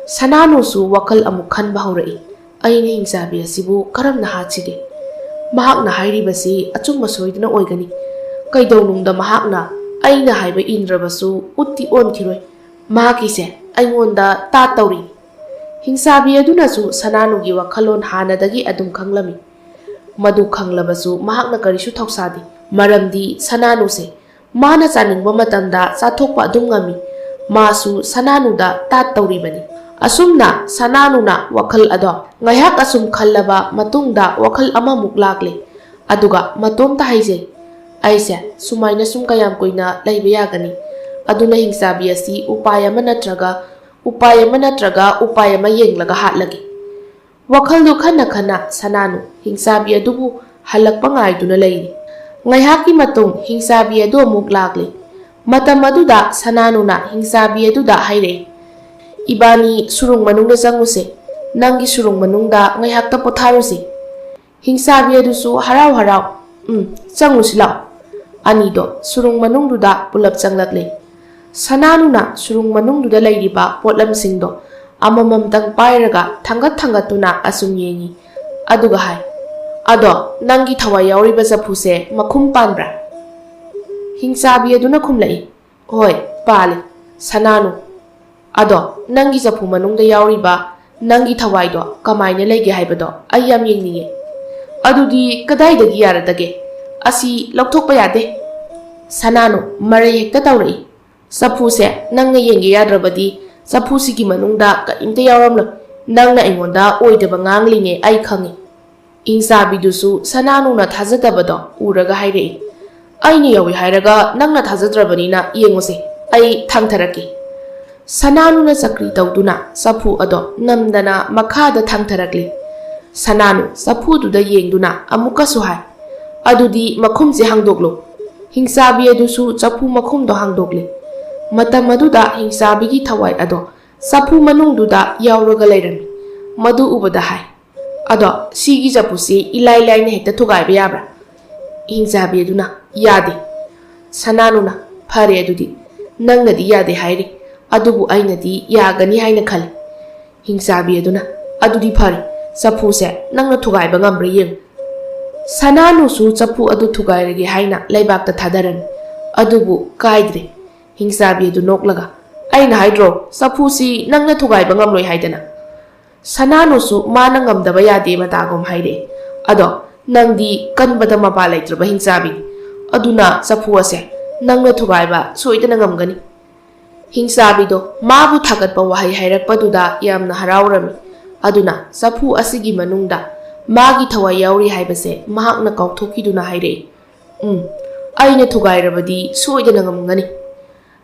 ꯁꯅꯥꯅꯨꯁꯨ ꯋꯥꯈꯜ ꯑꯃꯨꯛ ꯈꯟꯕ ꯍꯧꯔꯛꯏ꯫ "ꯑꯩꯅ ꯍꯤꯡꯆꯥꯕꯤ ꯑꯁꯤꯕꯨ ꯀꯔꯝꯅ ꯍꯥꯠꯁꯤꯒꯦ? ꯃꯍꯥꯛꯅ ꯍꯥꯏꯔꯤꯕꯁꯤ ꯑꯆꯨꯝꯕ ꯁꯣꯏꯗꯅ ꯑꯣꯏꯒꯅꯤ꯫ ꯀꯩꯗꯧꯅꯨꯡꯗ ꯃꯍꯥꯛꯅ ꯑꯩꯅ ꯍꯥꯏꯕ ꯏꯟꯗ꯭ꯔꯕꯁꯨ ꯎꯠꯇꯤ ꯑꯣꯟꯈꯤꯔꯣꯏ꯫ ꯃꯍꯥꯛꯀꯤꯁꯦ ꯑꯩꯉꯣꯟꯗ ꯇꯥꯠ ꯇꯧꯔꯤ꯫" ꯍꯤꯡꯆꯥꯕꯤ ꯑꯗꯨꯅꯁꯨ ꯁꯅꯥꯅꯨꯒꯤ ꯋꯥꯈꯜꯂꯣꯟ ꯍꯥꯟꯅꯗꯒꯤ ꯑꯗꯨꯝ ꯈꯪꯂꯝꯃꯤ꯫ ꯃꯗꯨ ꯈꯪꯂꯕꯁꯨ ꯃꯍꯥꯛꯅ ꯀꯔꯤꯁꯨ ꯊꯧꯁꯥꯗꯦ꯫ ꯃꯔꯝꯗꯤ ꯁꯅꯥꯅꯨꯁꯦ ꯃꯥꯅ ꯆꯥꯅꯤꯡꯕ ꯃꯇꯝꯗ ꯆꯥꯊꯣꯛꯄ ꯑꯗꯨꯝ ꯉꯝꯃꯤ꯫ ꯃꯥꯁꯨ ꯁꯅꯥꯅꯨꯗ ꯇꯥꯠ ꯇꯧꯔꯤꯕꯅꯤ꯫ ꯑꯁꯨꯝꯅ ꯁꯅꯥꯅꯨꯅ ꯋꯥꯈꯜ ꯑꯗꯣ ꯉꯥꯏꯍꯥꯛ ꯑꯁꯨꯝ ꯈꯜꯂꯕ ꯃꯇꯨꯡꯗ ꯋꯥꯈꯜ ꯑꯃꯃꯨꯛ ꯂꯥꯛꯂꯦ꯫ ꯑꯗꯨꯒ ꯃꯇꯣꯝꯇ ꯍꯥꯏꯖꯩ, "ꯑꯩꯁꯦ ꯁꯨꯃꯥꯏꯅ ꯁꯨꯝ ꯀꯌꯥꯝ ꯀꯨꯏꯅ ꯂꯩꯕ ꯌꯥꯒꯅꯤ? ꯑꯗꯨꯅ ꯍꯤꯡꯆꯥꯕꯤ ꯑꯁꯤ ꯎꯄꯥꯏ ꯑꯃ ꯅꯠꯇ꯭ꯔꯒ ꯎꯄꯥꯏ ꯑꯃ ꯅꯠꯇ꯭ꯔꯒ ꯎꯄꯥꯏ ꯑꯃ ꯌꯦꯡꯂꯒ ꯍꯥꯠꯂꯒꯦ꯫" ꯋꯥꯈꯜꯗꯨ ꯈꯟꯅ ꯈꯟꯅ ꯁꯅꯥꯅꯨ ꯍꯤꯡꯆꯥꯕꯤ ꯑꯗꯨꯕꯨ ꯍꯜꯂꯛꯄ ꯉꯥꯏꯗꯨꯅ ꯂꯩꯔꯤ꯫ ꯉꯥꯏꯍꯥꯛꯀꯤ ꯃꯇꯨꯡ ꯍꯤꯡꯆꯥꯕꯤ ꯑꯗꯨ ꯑꯃꯨꯛ ꯂꯥꯛꯂꯤ꯫ ꯃꯇꯝ ꯑꯗꯨꯗ ꯁꯅꯥꯅꯨꯅ ꯍꯤꯡꯆꯥꯕꯤ ꯑꯗꯨꯗ ꯍꯥꯏꯔꯛꯏ, "ꯏꯕꯥꯅꯤ ꯁꯨꯔꯨꯡ ꯃꯅꯨꯡꯗ ꯆꯪꯉꯨꯁꯦ꯫ ꯅꯪꯒꯤ ꯁꯨꯔꯨꯡ ꯃꯅꯨꯡꯗ ꯉꯥꯏꯍꯥꯛꯇ ꯄꯣꯊꯥꯔꯨꯁꯦ꯫" ꯍꯤꯡꯆꯥꯕꯤ ꯑꯗꯨꯁꯨ ꯍꯔꯥꯎ ꯍꯔꯥꯎ, "ꯎꯝ, ꯆꯪꯉꯨꯁꯤ ꯂꯥꯛꯑꯣ꯫" ꯑꯅꯤꯗꯣ ꯁꯨꯔꯨꯡ ꯃꯅꯨꯡꯗꯨꯗ ꯄꯨꯂꯞ ꯆꯪꯂꯛꯂꯦ꯫ ꯁꯅꯥꯅꯨꯅ ꯁꯨꯔꯨꯡ ꯃꯅꯨꯡꯗꯨꯗ ꯂꯩꯔꯤꯕ ꯄꯣꯠꯂꯝꯁꯤꯡꯗꯣ ꯑꯃꯃꯝꯇꯪ ꯄꯥꯏꯔꯒ ꯊꯥꯡꯒꯠ ꯊꯥꯡꯒꯠꯇꯨꯅ ꯑꯁꯨꯝ ꯌꯦꯡꯉꯤ꯫ ꯑꯗꯨꯒ ꯍꯥꯏ, "ꯑꯗꯣ ꯅꯪꯒꯤ ꯊꯋꯥꯏ ꯌꯥꯎꯔꯤꯕ ꯆꯐꯨꯁꯦ ꯃꯈꯨꯝ ꯄꯥꯟꯕ꯭ꯔꯥ?" ꯍꯤꯡꯆꯥꯕꯤ ꯑꯗꯨꯅ ꯈꯨꯝꯂꯛꯏ, "ꯍꯣꯏ, ꯄꯥꯜꯂꯤ꯫" ꯁꯅꯥꯅꯨ, "ꯑꯗꯣ ꯅꯪꯒꯤ ꯆꯐꯨ ꯃꯅꯨꯡꯗ ꯌꯥꯎꯔꯤꯕ ꯅꯪꯒꯤ ꯊꯋꯥꯏꯗꯣ ꯀꯃꯥꯏꯅ ꯂꯩꯒꯦ ꯍꯥꯏꯕꯗꯣ ꯑꯩ ꯌꯥꯝ ꯌꯦꯡꯅꯤꯡꯉꯦ꯫" "ꯑꯗꯨꯗꯤ ꯀꯗꯥꯏꯗꯒꯤ ꯌꯥꯔꯗꯒꯦ? ꯑꯁꯤ ꯂꯧꯊꯣꯛꯄ ꯌꯥꯗꯦ꯫" ꯁꯅꯥꯅꯨ ꯃꯔꯩ ꯍꯦꯛꯇ ꯇꯧꯔꯛꯏ꯫ "ꯆꯐꯨꯁꯦ ꯅꯪꯅ ꯌꯦꯡꯒꯦ ꯌꯥꯗ꯭ꯔꯕꯗꯤ ꯆꯐꯨꯁꯤꯒꯤ ꯃꯅꯨꯡꯗ ꯀꯔꯤꯝꯇ ꯌꯥꯎꯔꯝꯂꯣꯏ꯫ ꯅꯪꯅ ꯑꯩꯉꯣꯟꯗ ꯑꯣꯏꯗꯕ ꯉꯥꯡꯂꯤꯅꯦ ꯑꯩ ꯈꯪꯉꯤ꯫" ꯍꯤꯡꯆꯥꯕꯤꯗꯨꯁꯨ ꯁꯅꯥꯅꯨꯅ ꯊꯥꯖꯗꯕꯗꯣ ꯎꯔꯒ ꯍꯥꯏꯔꯛꯏ, "ꯑꯩꯅ ꯌꯥꯎꯏ ꯍꯥꯏꯔꯒ ꯅꯪꯅ ꯊꯥꯖꯗ꯭ꯔꯕꯅꯤꯅ ꯌꯦꯡꯉꯨꯁꯦ, ꯑꯩ ꯊꯥꯡꯊꯔꯛꯀꯦ꯫" ꯁꯅꯥꯅꯨꯅ ꯆꯀ꯭ꯔꯤ ꯇꯧꯗꯨꯅ ꯆꯐꯨ ꯑꯗꯣ ꯅꯝꯗꯅ ꯃꯈꯥꯗ ꯊꯥꯡꯊꯔꯛꯂꯤ꯫ ꯁꯅꯥꯅꯨ ꯆꯐꯨꯗꯨꯗ ꯌꯦꯡꯗꯨꯅ ꯑꯃꯨꯛꯀꯁꯨ ꯍꯥꯏ, "ꯑꯗꯨꯗꯤ ꯃꯈꯨꯝꯁꯦ ꯍꯥꯡꯗꯣꯛꯂꯨ꯫" ꯍꯤꯡꯆꯥꯕꯤ ꯑꯗꯨꯁꯨ ꯆꯐꯨ ꯃꯈꯨꯝꯗꯣ ꯍꯥꯡꯗꯣꯛꯂꯤ꯫ ꯃꯇꯝ ꯑꯗꯨꯗ ꯍꯤꯡꯆꯥꯕꯤꯒꯤ ꯊꯋꯥꯏ ꯑꯗꯣ ꯆꯐꯨ ꯃꯅꯨꯡꯗꯨꯗ ꯌꯥꯎꯔꯒ ꯂꯩꯔꯝꯃꯤ꯫ ꯃꯗꯨ ꯎꯕꯗ ꯍꯥꯏ, "ꯑꯗꯣ ꯁꯤꯒꯤ ꯆꯐꯨꯁꯤ ꯏꯂꯥꯏ ꯂꯥꯏꯅ ꯍꯦꯛꯇ ꯊꯨꯒꯥꯏꯕ ꯌꯥꯕ꯭ꯔꯥ?" ꯍꯤꯡꯆꯥꯕꯤ ꯑꯗꯨꯅ, "ꯌꯥꯗꯦ꯫" ꯁꯅꯥꯅꯨꯅ, "ꯐꯔꯦ ꯑꯗꯨꯗꯤ, ꯅꯪꯅꯗꯤ ꯌꯥꯗꯦ ꯍꯥꯏꯔꯤ, ꯑꯗꯨꯕꯨ ꯑꯩꯅꯗꯤ ꯌꯥꯒꯅꯤ ꯍꯥꯏꯅ ꯈꯜꯂꯤ꯫" ꯍꯤꯡꯆꯥꯕꯤ ꯑꯗꯨꯅ, "ꯑꯗꯨꯗꯤ ꯐꯔꯦ, ꯆꯐꯨꯁꯦ ꯅꯪꯅ ꯊꯨꯒꯥꯏꯕ ꯉꯝꯕ꯭ꯔꯥ ꯌꯦꯡꯉꯨ꯫" ꯁꯅꯥꯅꯨꯁꯨ ꯆꯐꯨ ꯑꯗꯨ ꯊꯨꯒꯥꯏꯔꯒꯦ ꯍꯥꯏꯅ ꯂꯩꯕꯥꯛꯇ ꯊꯥꯗꯔꯝꯃꯤ, ꯑꯗꯨꯕꯨ ꯀꯥꯏꯗ꯭ꯔꯦ꯫ ꯍꯤꯡꯆꯥꯕꯤ ꯑꯗꯨ ꯅꯣꯛꯂꯒ, "ꯑꯩꯅ ꯍꯥꯏꯗ꯭ꯔꯣ, ꯆꯐꯨꯁꯤ ꯅꯪꯅ ꯊꯨꯒꯥꯏꯕ ꯉꯝꯂꯣꯏ ꯍꯥꯏꯗꯅ?" ꯁꯅꯥꯅꯨꯁꯨ ꯃꯥꯅ ꯉꯝꯗꯕ ꯌꯥꯗꯦ ꯃꯇꯥꯒꯨꯝ ꯍꯥꯏꯔꯛꯑꯦ, "ꯑꯗꯣ ꯅꯪꯗꯤ ꯀꯟꯕꯗ ꯃꯄꯥ ꯂꯩꯇ꯭ꯔꯕ ꯍꯤꯡꯆꯥꯕꯤꯅꯤ, ꯑꯗꯨꯅ ꯆꯐꯨ ꯑꯁꯦ ꯅꯪꯅ ꯊꯨꯒꯥꯏꯕ ꯁꯣꯏꯗꯅ ꯉꯝꯒꯅꯤ꯫" ꯍꯤꯡꯆꯥꯕꯤꯗꯣ ꯃꯥꯕꯨ ꯊꯥꯒꯠꯄ ꯋꯥꯍꯩ ꯍꯥꯏꯔꯛꯄꯗꯨꯗ ꯌꯥꯝꯅ ꯍꯔꯥꯎꯔꯝꯃꯤ꯫ ꯑꯗꯨꯅ ꯆꯐꯨ ꯑꯁꯤꯒꯤ ꯃꯅꯨꯡꯗ ꯃꯥꯒꯤ ꯊꯋꯥꯏ ꯌꯥꯎꯔꯤ ꯍꯥꯏꯕꯁꯦ ꯃꯍꯥꯛꯅ ꯀꯥꯎꯊꯣꯛꯈꯤꯗꯨꯅ ꯍꯥꯏꯔꯛꯏ, "ꯎꯝ, ꯑꯩꯅ ꯊꯨꯒꯥꯏꯔꯕꯗꯤ ꯁꯣꯏꯗꯅ ꯉꯝꯒꯅꯤ꯫"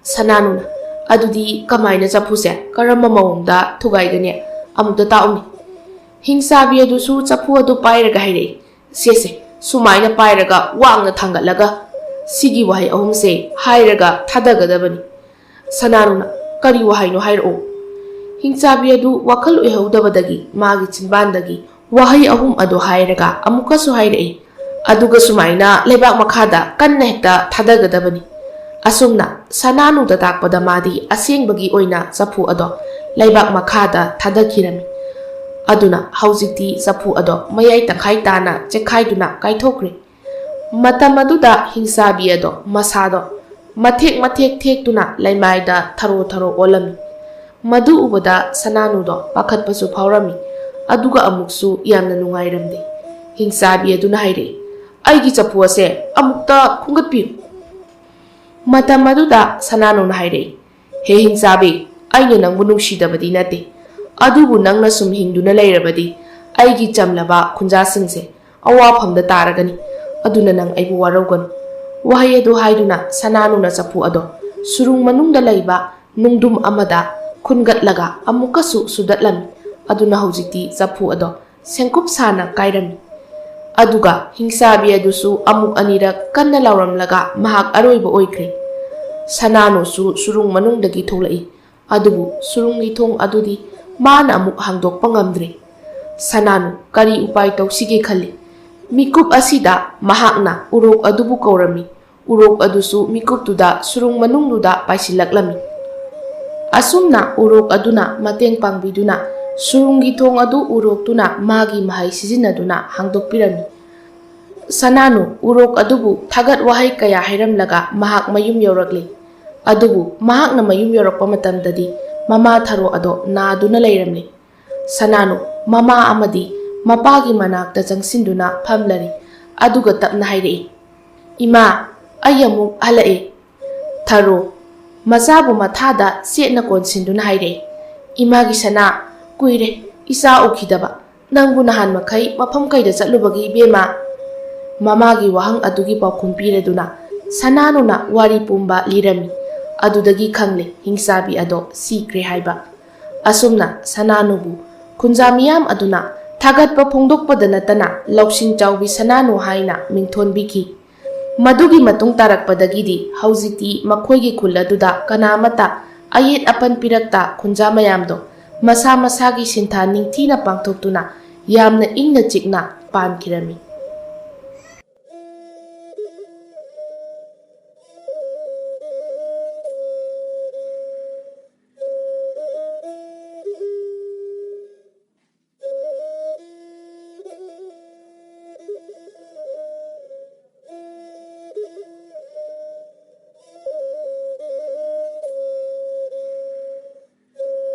ꯁꯅꯥꯅꯨꯅ, "ꯑꯗꯨꯗꯤ ꯀꯃꯥꯏꯅ ꯆꯐꯨꯁꯦ ꯀꯔꯝꯕ ꯃꯑꯣꯡꯗ ꯊꯨꯒꯥꯏꯒꯅꯤ? ꯑꯃꯨꯛꯇ ꯇꯥꯛꯎꯅꯦ꯫" ꯍꯤꯡꯆꯥꯕꯤ ꯑꯗꯨꯁꯨ ꯆꯐꯨ ꯑꯗꯨ ꯄꯥꯏꯔꯒ ꯍꯥꯏꯔꯛꯏ, "ꯁꯦꯁꯦ, ꯁꯨꯃꯥꯏꯅ ꯄꯥꯏꯔꯒ ꯋꯥꯡꯅ ꯊꯥꯡꯒꯠꯂꯒ ꯁꯤꯒꯤ ꯋꯥꯍꯩ ꯑꯍꯨꯝꯁꯦ ꯍꯥꯏꯔꯒ ꯊꯥꯗꯒꯗꯕꯅꯤ꯫" ꯁꯅꯥꯅꯨꯅ, "ꯀꯔꯤ ꯋꯥꯍꯩꯅꯣ ꯍꯥꯏꯔꯛꯑꯣ꯫" ꯍꯤꯡꯆꯥꯕꯤ ꯑꯗꯨ ꯋꯥꯈꯜ ꯑꯣꯏꯍꯧꯗꯕꯗꯒꯤ ꯃꯥꯒꯤ ꯆꯤꯟꯕꯥꯟꯗꯒꯤ ꯋꯥꯍꯩ ꯑꯍꯨꯝ ꯑꯗꯨ ꯍꯥꯏꯔꯒ ꯑꯃꯨꯛꯀꯁꯨ ꯍꯥꯏꯔꯛꯏ, "ꯑꯗꯨꯒ ꯁꯨꯃꯥꯏꯅ ꯂꯩꯕꯥꯛ ꯃꯈꯥꯗ ꯀꯟꯅ ꯍꯦꯛꯇ ꯊꯥꯗꯒꯗꯕꯅꯤ꯫" ꯑꯁꯨꯝꯅ ꯁꯅꯥꯅꯨꯗ ꯇꯥꯛꯄꯗ ꯃꯥꯗꯤ ꯑꯁꯦꯡꯕꯒꯤ ꯑꯣꯏꯅ ꯆꯐꯨ ꯑꯗꯣ ꯂꯩꯕꯥꯛ ꯃꯈꯥꯗ ꯊꯥꯗꯈꯤꯔꯝꯃꯤ꯫ ꯑꯗꯨꯅ ꯍꯧꯖꯤꯛꯇꯤ ꯆꯐꯨ ꯑꯗꯣ ꯃꯌꯥꯏ ꯇꯪꯈꯥꯏ ꯇꯥꯅ ꯆꯦꯛꯈꯥꯏꯗꯨꯅ ꯀꯥꯏꯊꯣꯛꯈ꯭ꯔꯦ꯫ ꯃꯇꯝ ꯑꯗꯨꯗ ꯍꯤꯡꯆꯥꯕꯤ ꯑꯗꯣ ꯃꯁꯥꯗꯣ ꯃꯊꯦꯛ ꯃꯊꯦꯛ ꯊꯦꯛꯇꯨꯅ ꯂꯩꯃꯥꯏꯗ ꯊꯔꯣ ꯊꯔꯣ ꯑꯣꯜꯂꯝꯃꯤ꯫ ꯃꯗꯨ ꯎꯕꯗ ꯁꯅꯥꯅꯨꯗꯣ ꯄꯥꯈꯠꯄꯁꯨ ꯐꯥꯎꯔꯝꯃꯤ, ꯑꯗꯨꯒ ꯑꯃꯨꯛꯁꯨ ꯌꯥꯝꯅ ꯅꯨꯡꯉꯥꯏꯔꯝꯗꯦ꯫ ꯍꯤꯡꯆꯥꯕꯤ ꯑꯗꯨꯅ ꯍꯥꯏꯔꯛꯏ, "ꯑꯩꯒꯤ ꯆꯐꯨ ꯑꯁꯦ ꯑꯃꯨꯛꯇ ꯈꯨꯝꯒꯠꯄꯤꯌꯨ꯫" ꯃꯇꯝ ꯑꯗꯨꯗ ꯁꯅꯥꯅꯨꯅ ꯍꯥꯏꯔꯛꯏ, "ꯍꯦ ꯍꯤꯡꯆꯥꯕꯤ, ꯑꯩꯅ ꯅꯪꯕꯨ ꯅꯨꯡꯁꯤꯗꯕꯗꯤ ꯅꯠꯇꯦ, ꯑꯗꯨꯕꯨ ꯅꯪꯅ ꯁꯨꯝ ꯍꯤꯡꯗꯨꯅ ꯂꯩꯔꯕꯗꯤ ꯑꯩꯒꯤ ꯆꯝꯂꯕ ꯈꯨꯟꯖꯥꯁꯤꯡꯁꯦ ꯑꯋꯥꯐꯝꯗ ꯇꯥꯔꯒꯅꯤ꯫ ꯑꯗꯨꯅ ꯅꯪ ꯑꯩꯕꯨ ꯋꯥꯔꯧꯒꯅꯨ꯫" ꯋꯥꯍꯩ ꯑꯗꯨ ꯍꯥꯏꯗꯨꯅ ꯁꯅꯥꯅꯨꯅ ꯆꯐꯨ ꯑꯗꯣ ꯁꯨꯔꯨꯡ ꯃꯅꯨꯡꯗ ꯂꯩꯕ ꯅꯨꯡꯗꯨꯝ ꯑꯃꯗ ꯈꯨꯟꯒꯠꯂꯒ ꯑꯃꯨꯛꯀꯁꯨ ꯁꯨꯗꯠꯂꯝꯃꯤ꯫ ꯑꯗꯨꯅ ꯍꯧꯖꯤꯛꯇꯤ ꯆꯐꯨ ꯑꯗꯣ ꯁꯦꯡꯀꯨꯞ ꯁꯥꯅ ꯀꯥꯏꯔꯝꯃꯤ꯫ ꯑꯗꯨꯒ ꯍꯤꯡꯆꯥꯕꯤ ꯑꯗꯨꯁꯨ ꯑꯃꯨꯛ ꯑꯅꯤꯔꯛ ꯀꯟꯅ ꯂꯥꯎꯔꯝꯂꯒ ꯃꯍꯥꯛ ꯑꯔꯣꯏꯕ ꯑꯣꯏꯈ꯭ꯔꯦ꯫ ꯁꯅꯥꯅꯨꯁꯨ ꯁꯨꯔꯨꯡ ꯃꯅꯨꯡꯗꯒꯤ ꯊꯣꯛꯂꯛꯏ꯫ ꯑꯗꯨꯕꯨ ꯁꯨꯔꯨꯡꯒꯤ ꯊꯣꯡ ꯑꯗꯨꯗꯤ ꯃꯥꯅ ꯑꯃꯨꯛ ꯍꯥꯡꯗꯣꯛꯄ ꯉꯝꯗ꯭ꯔꯦ꯫ ꯁꯅꯥꯅꯨ ꯀꯔꯤ ꯎꯄꯥꯏ ꯇꯧꯁꯤꯒꯦ ꯈꯜꯂꯤ꯫ ꯃꯤꯀꯨꯞ ꯑꯁꯤꯗ ꯃꯍꯥꯛꯅ ꯎꯔꯣꯛ ꯑꯗꯨꯕꯨ ꯀꯧꯔꯝꯃꯤ꯫ ꯎꯔꯣꯛ ꯑꯗꯨꯁꯨ ꯃꯤꯀꯨꯞꯇꯨꯗ ꯁꯨꯔꯨꯡ ꯃꯅꯨꯡꯗꯨꯗ ꯄꯥꯏꯁꯤꯜꯂꯛꯂꯝꯃꯤ꯫ ꯑꯁꯨꯝꯅ ꯎꯔꯣꯛ ꯑꯗꯨꯅ ꯃꯇꯦꯡ ꯄꯥꯡꯕꯤꯗꯨꯅ ꯁꯨꯔꯨꯡꯒꯤ ꯊꯣꯡ ꯑꯗꯨ ꯎꯔꯣꯛꯇꯨꯅ ꯃꯥꯒꯤ ꯃꯍꯩ ꯁꯤꯖꯤꯟꯅꯗꯨꯅ ꯍꯥꯡꯗꯣꯛꯄꯤꯔꯝꯃꯤ꯫ ꯁꯅꯥꯅꯨ ꯎꯔꯣꯛ ꯑꯗꯨꯕꯨ ꯊꯥꯒꯠ ꯋꯥꯍꯩ ꯀꯌꯥ ꯍꯥꯏꯔꯝꯂꯒ ꯃꯍꯥꯛ ꯃꯌꯨꯝ ꯌꯧꯔꯛꯂꯦ꯫ ꯑꯗꯨꯕꯨ ꯃꯍꯥꯛꯅ ꯃꯌꯨꯝ ꯌꯧꯔꯛꯄ ꯃꯇꯝꯗꯗꯤ ꯃꯃꯥ ꯊꯔꯣ ꯑꯗꯣ ꯅꯥꯗꯨꯅ ꯂꯩꯔꯝꯂꯦ꯫ ꯁꯅꯥꯅꯨ ꯃꯃꯥ ꯑꯃꯗꯤ ꯃꯄꯥꯒꯤ ꯃꯅꯥꯛꯇ ꯆꯪꯁꯤꯟꯗꯨꯅ ꯐꯝꯂꯔꯦ꯫ ꯑꯗꯨꯒ ꯇꯞꯅ ꯍꯥꯏꯔꯛꯏ, "ꯏꯃꯥ, ꯑꯩ ꯑꯃꯨꯛ ꯍꯜꯂꯛꯑꯦ꯫" ꯊꯔꯣ ꯃꯆꯥꯕꯨ ꯃꯊꯥꯗ ꯆꯦꯠꯅ ꯀꯣꯟꯁꯤꯟꯗꯨꯅ ꯍꯥꯏꯔꯛꯏ, "ꯏꯃꯥꯒꯤ ꯁꯅꯥ, ꯀꯨꯏꯔꯦ ꯏꯆꯥ ꯎꯈꯤꯗꯕ꯫ ꯅꯪꯕꯨ ꯅꯍꯥꯟ ꯃꯈꯩ ꯃꯐꯝ ꯀꯩꯗ ꯆꯠꯂꯨꯕꯒꯦ ꯏꯕꯦꯝꯃ?" ꯃꯃꯥꯒꯤ ꯋꯥꯍꯪ ꯑꯗꯨꯒꯤ ꯄꯥꯎꯈꯨꯝ ꯄꯤꯔꯗꯨꯅ ꯁꯅꯥꯅꯨꯅ ꯋꯥꯔꯤ ꯄꯨꯝꯕ ꯂꯤꯔꯝꯃꯤ꯫ ꯑꯗꯨꯗꯒꯤ ꯈꯪꯂꯦ ꯍꯤꯡꯆꯥꯕꯤ ꯑꯗꯣ ꯁꯤꯈ꯭ꯔꯦ ꯍꯥꯏꯕ꯫ ꯑꯁꯨꯝꯅ ꯁꯅꯥꯅꯨꯕꯨ ꯈꯨꯟꯖꯥ ꯃꯤꯌꯥꯝ ꯑꯗꯨꯅ ꯊꯥꯒꯠꯄ ꯐꯣꯡꯗꯣꯛꯄꯗ ꯅꯠꯇꯅ ꯂꯧꯁꯤꯡ ꯆꯥꯎꯕꯤ ꯁꯅꯥꯅꯨ ꯍꯥꯏꯅ ꯃꯤꯡꯊꯣꯟꯕꯤꯈꯤ꯫ ꯃꯗꯨꯒꯤ ꯃꯇꯨꯡ ꯇꯥꯔꯛꯄꯗꯒꯤꯗꯤ ꯍꯧꯖꯤꯛꯇꯤ ꯃꯈꯣꯏꯒꯤ ꯈꯨꯜ ꯑꯗꯨꯗ ꯀꯅꯥꯃꯠꯇ ꯑꯌꯦꯠ ꯑꯄꯟ ꯄꯤꯔꯛꯇ ꯈꯨꯟꯖꯥ ꯃꯌꯥꯝꯗꯣ ꯃꯁꯥ ꯃꯁꯥꯒꯤ ꯁꯤꯟꯊꯥ ꯅꯤꯡꯊꯤꯅ ꯄꯥꯡꯊꯣꯛꯇꯨꯅ ꯌꯥꯝꯅ ꯏꯪꯅ ꯆꯤꯛꯅ ꯄꯥꯟꯈꯤꯔꯝꯃꯤ꯫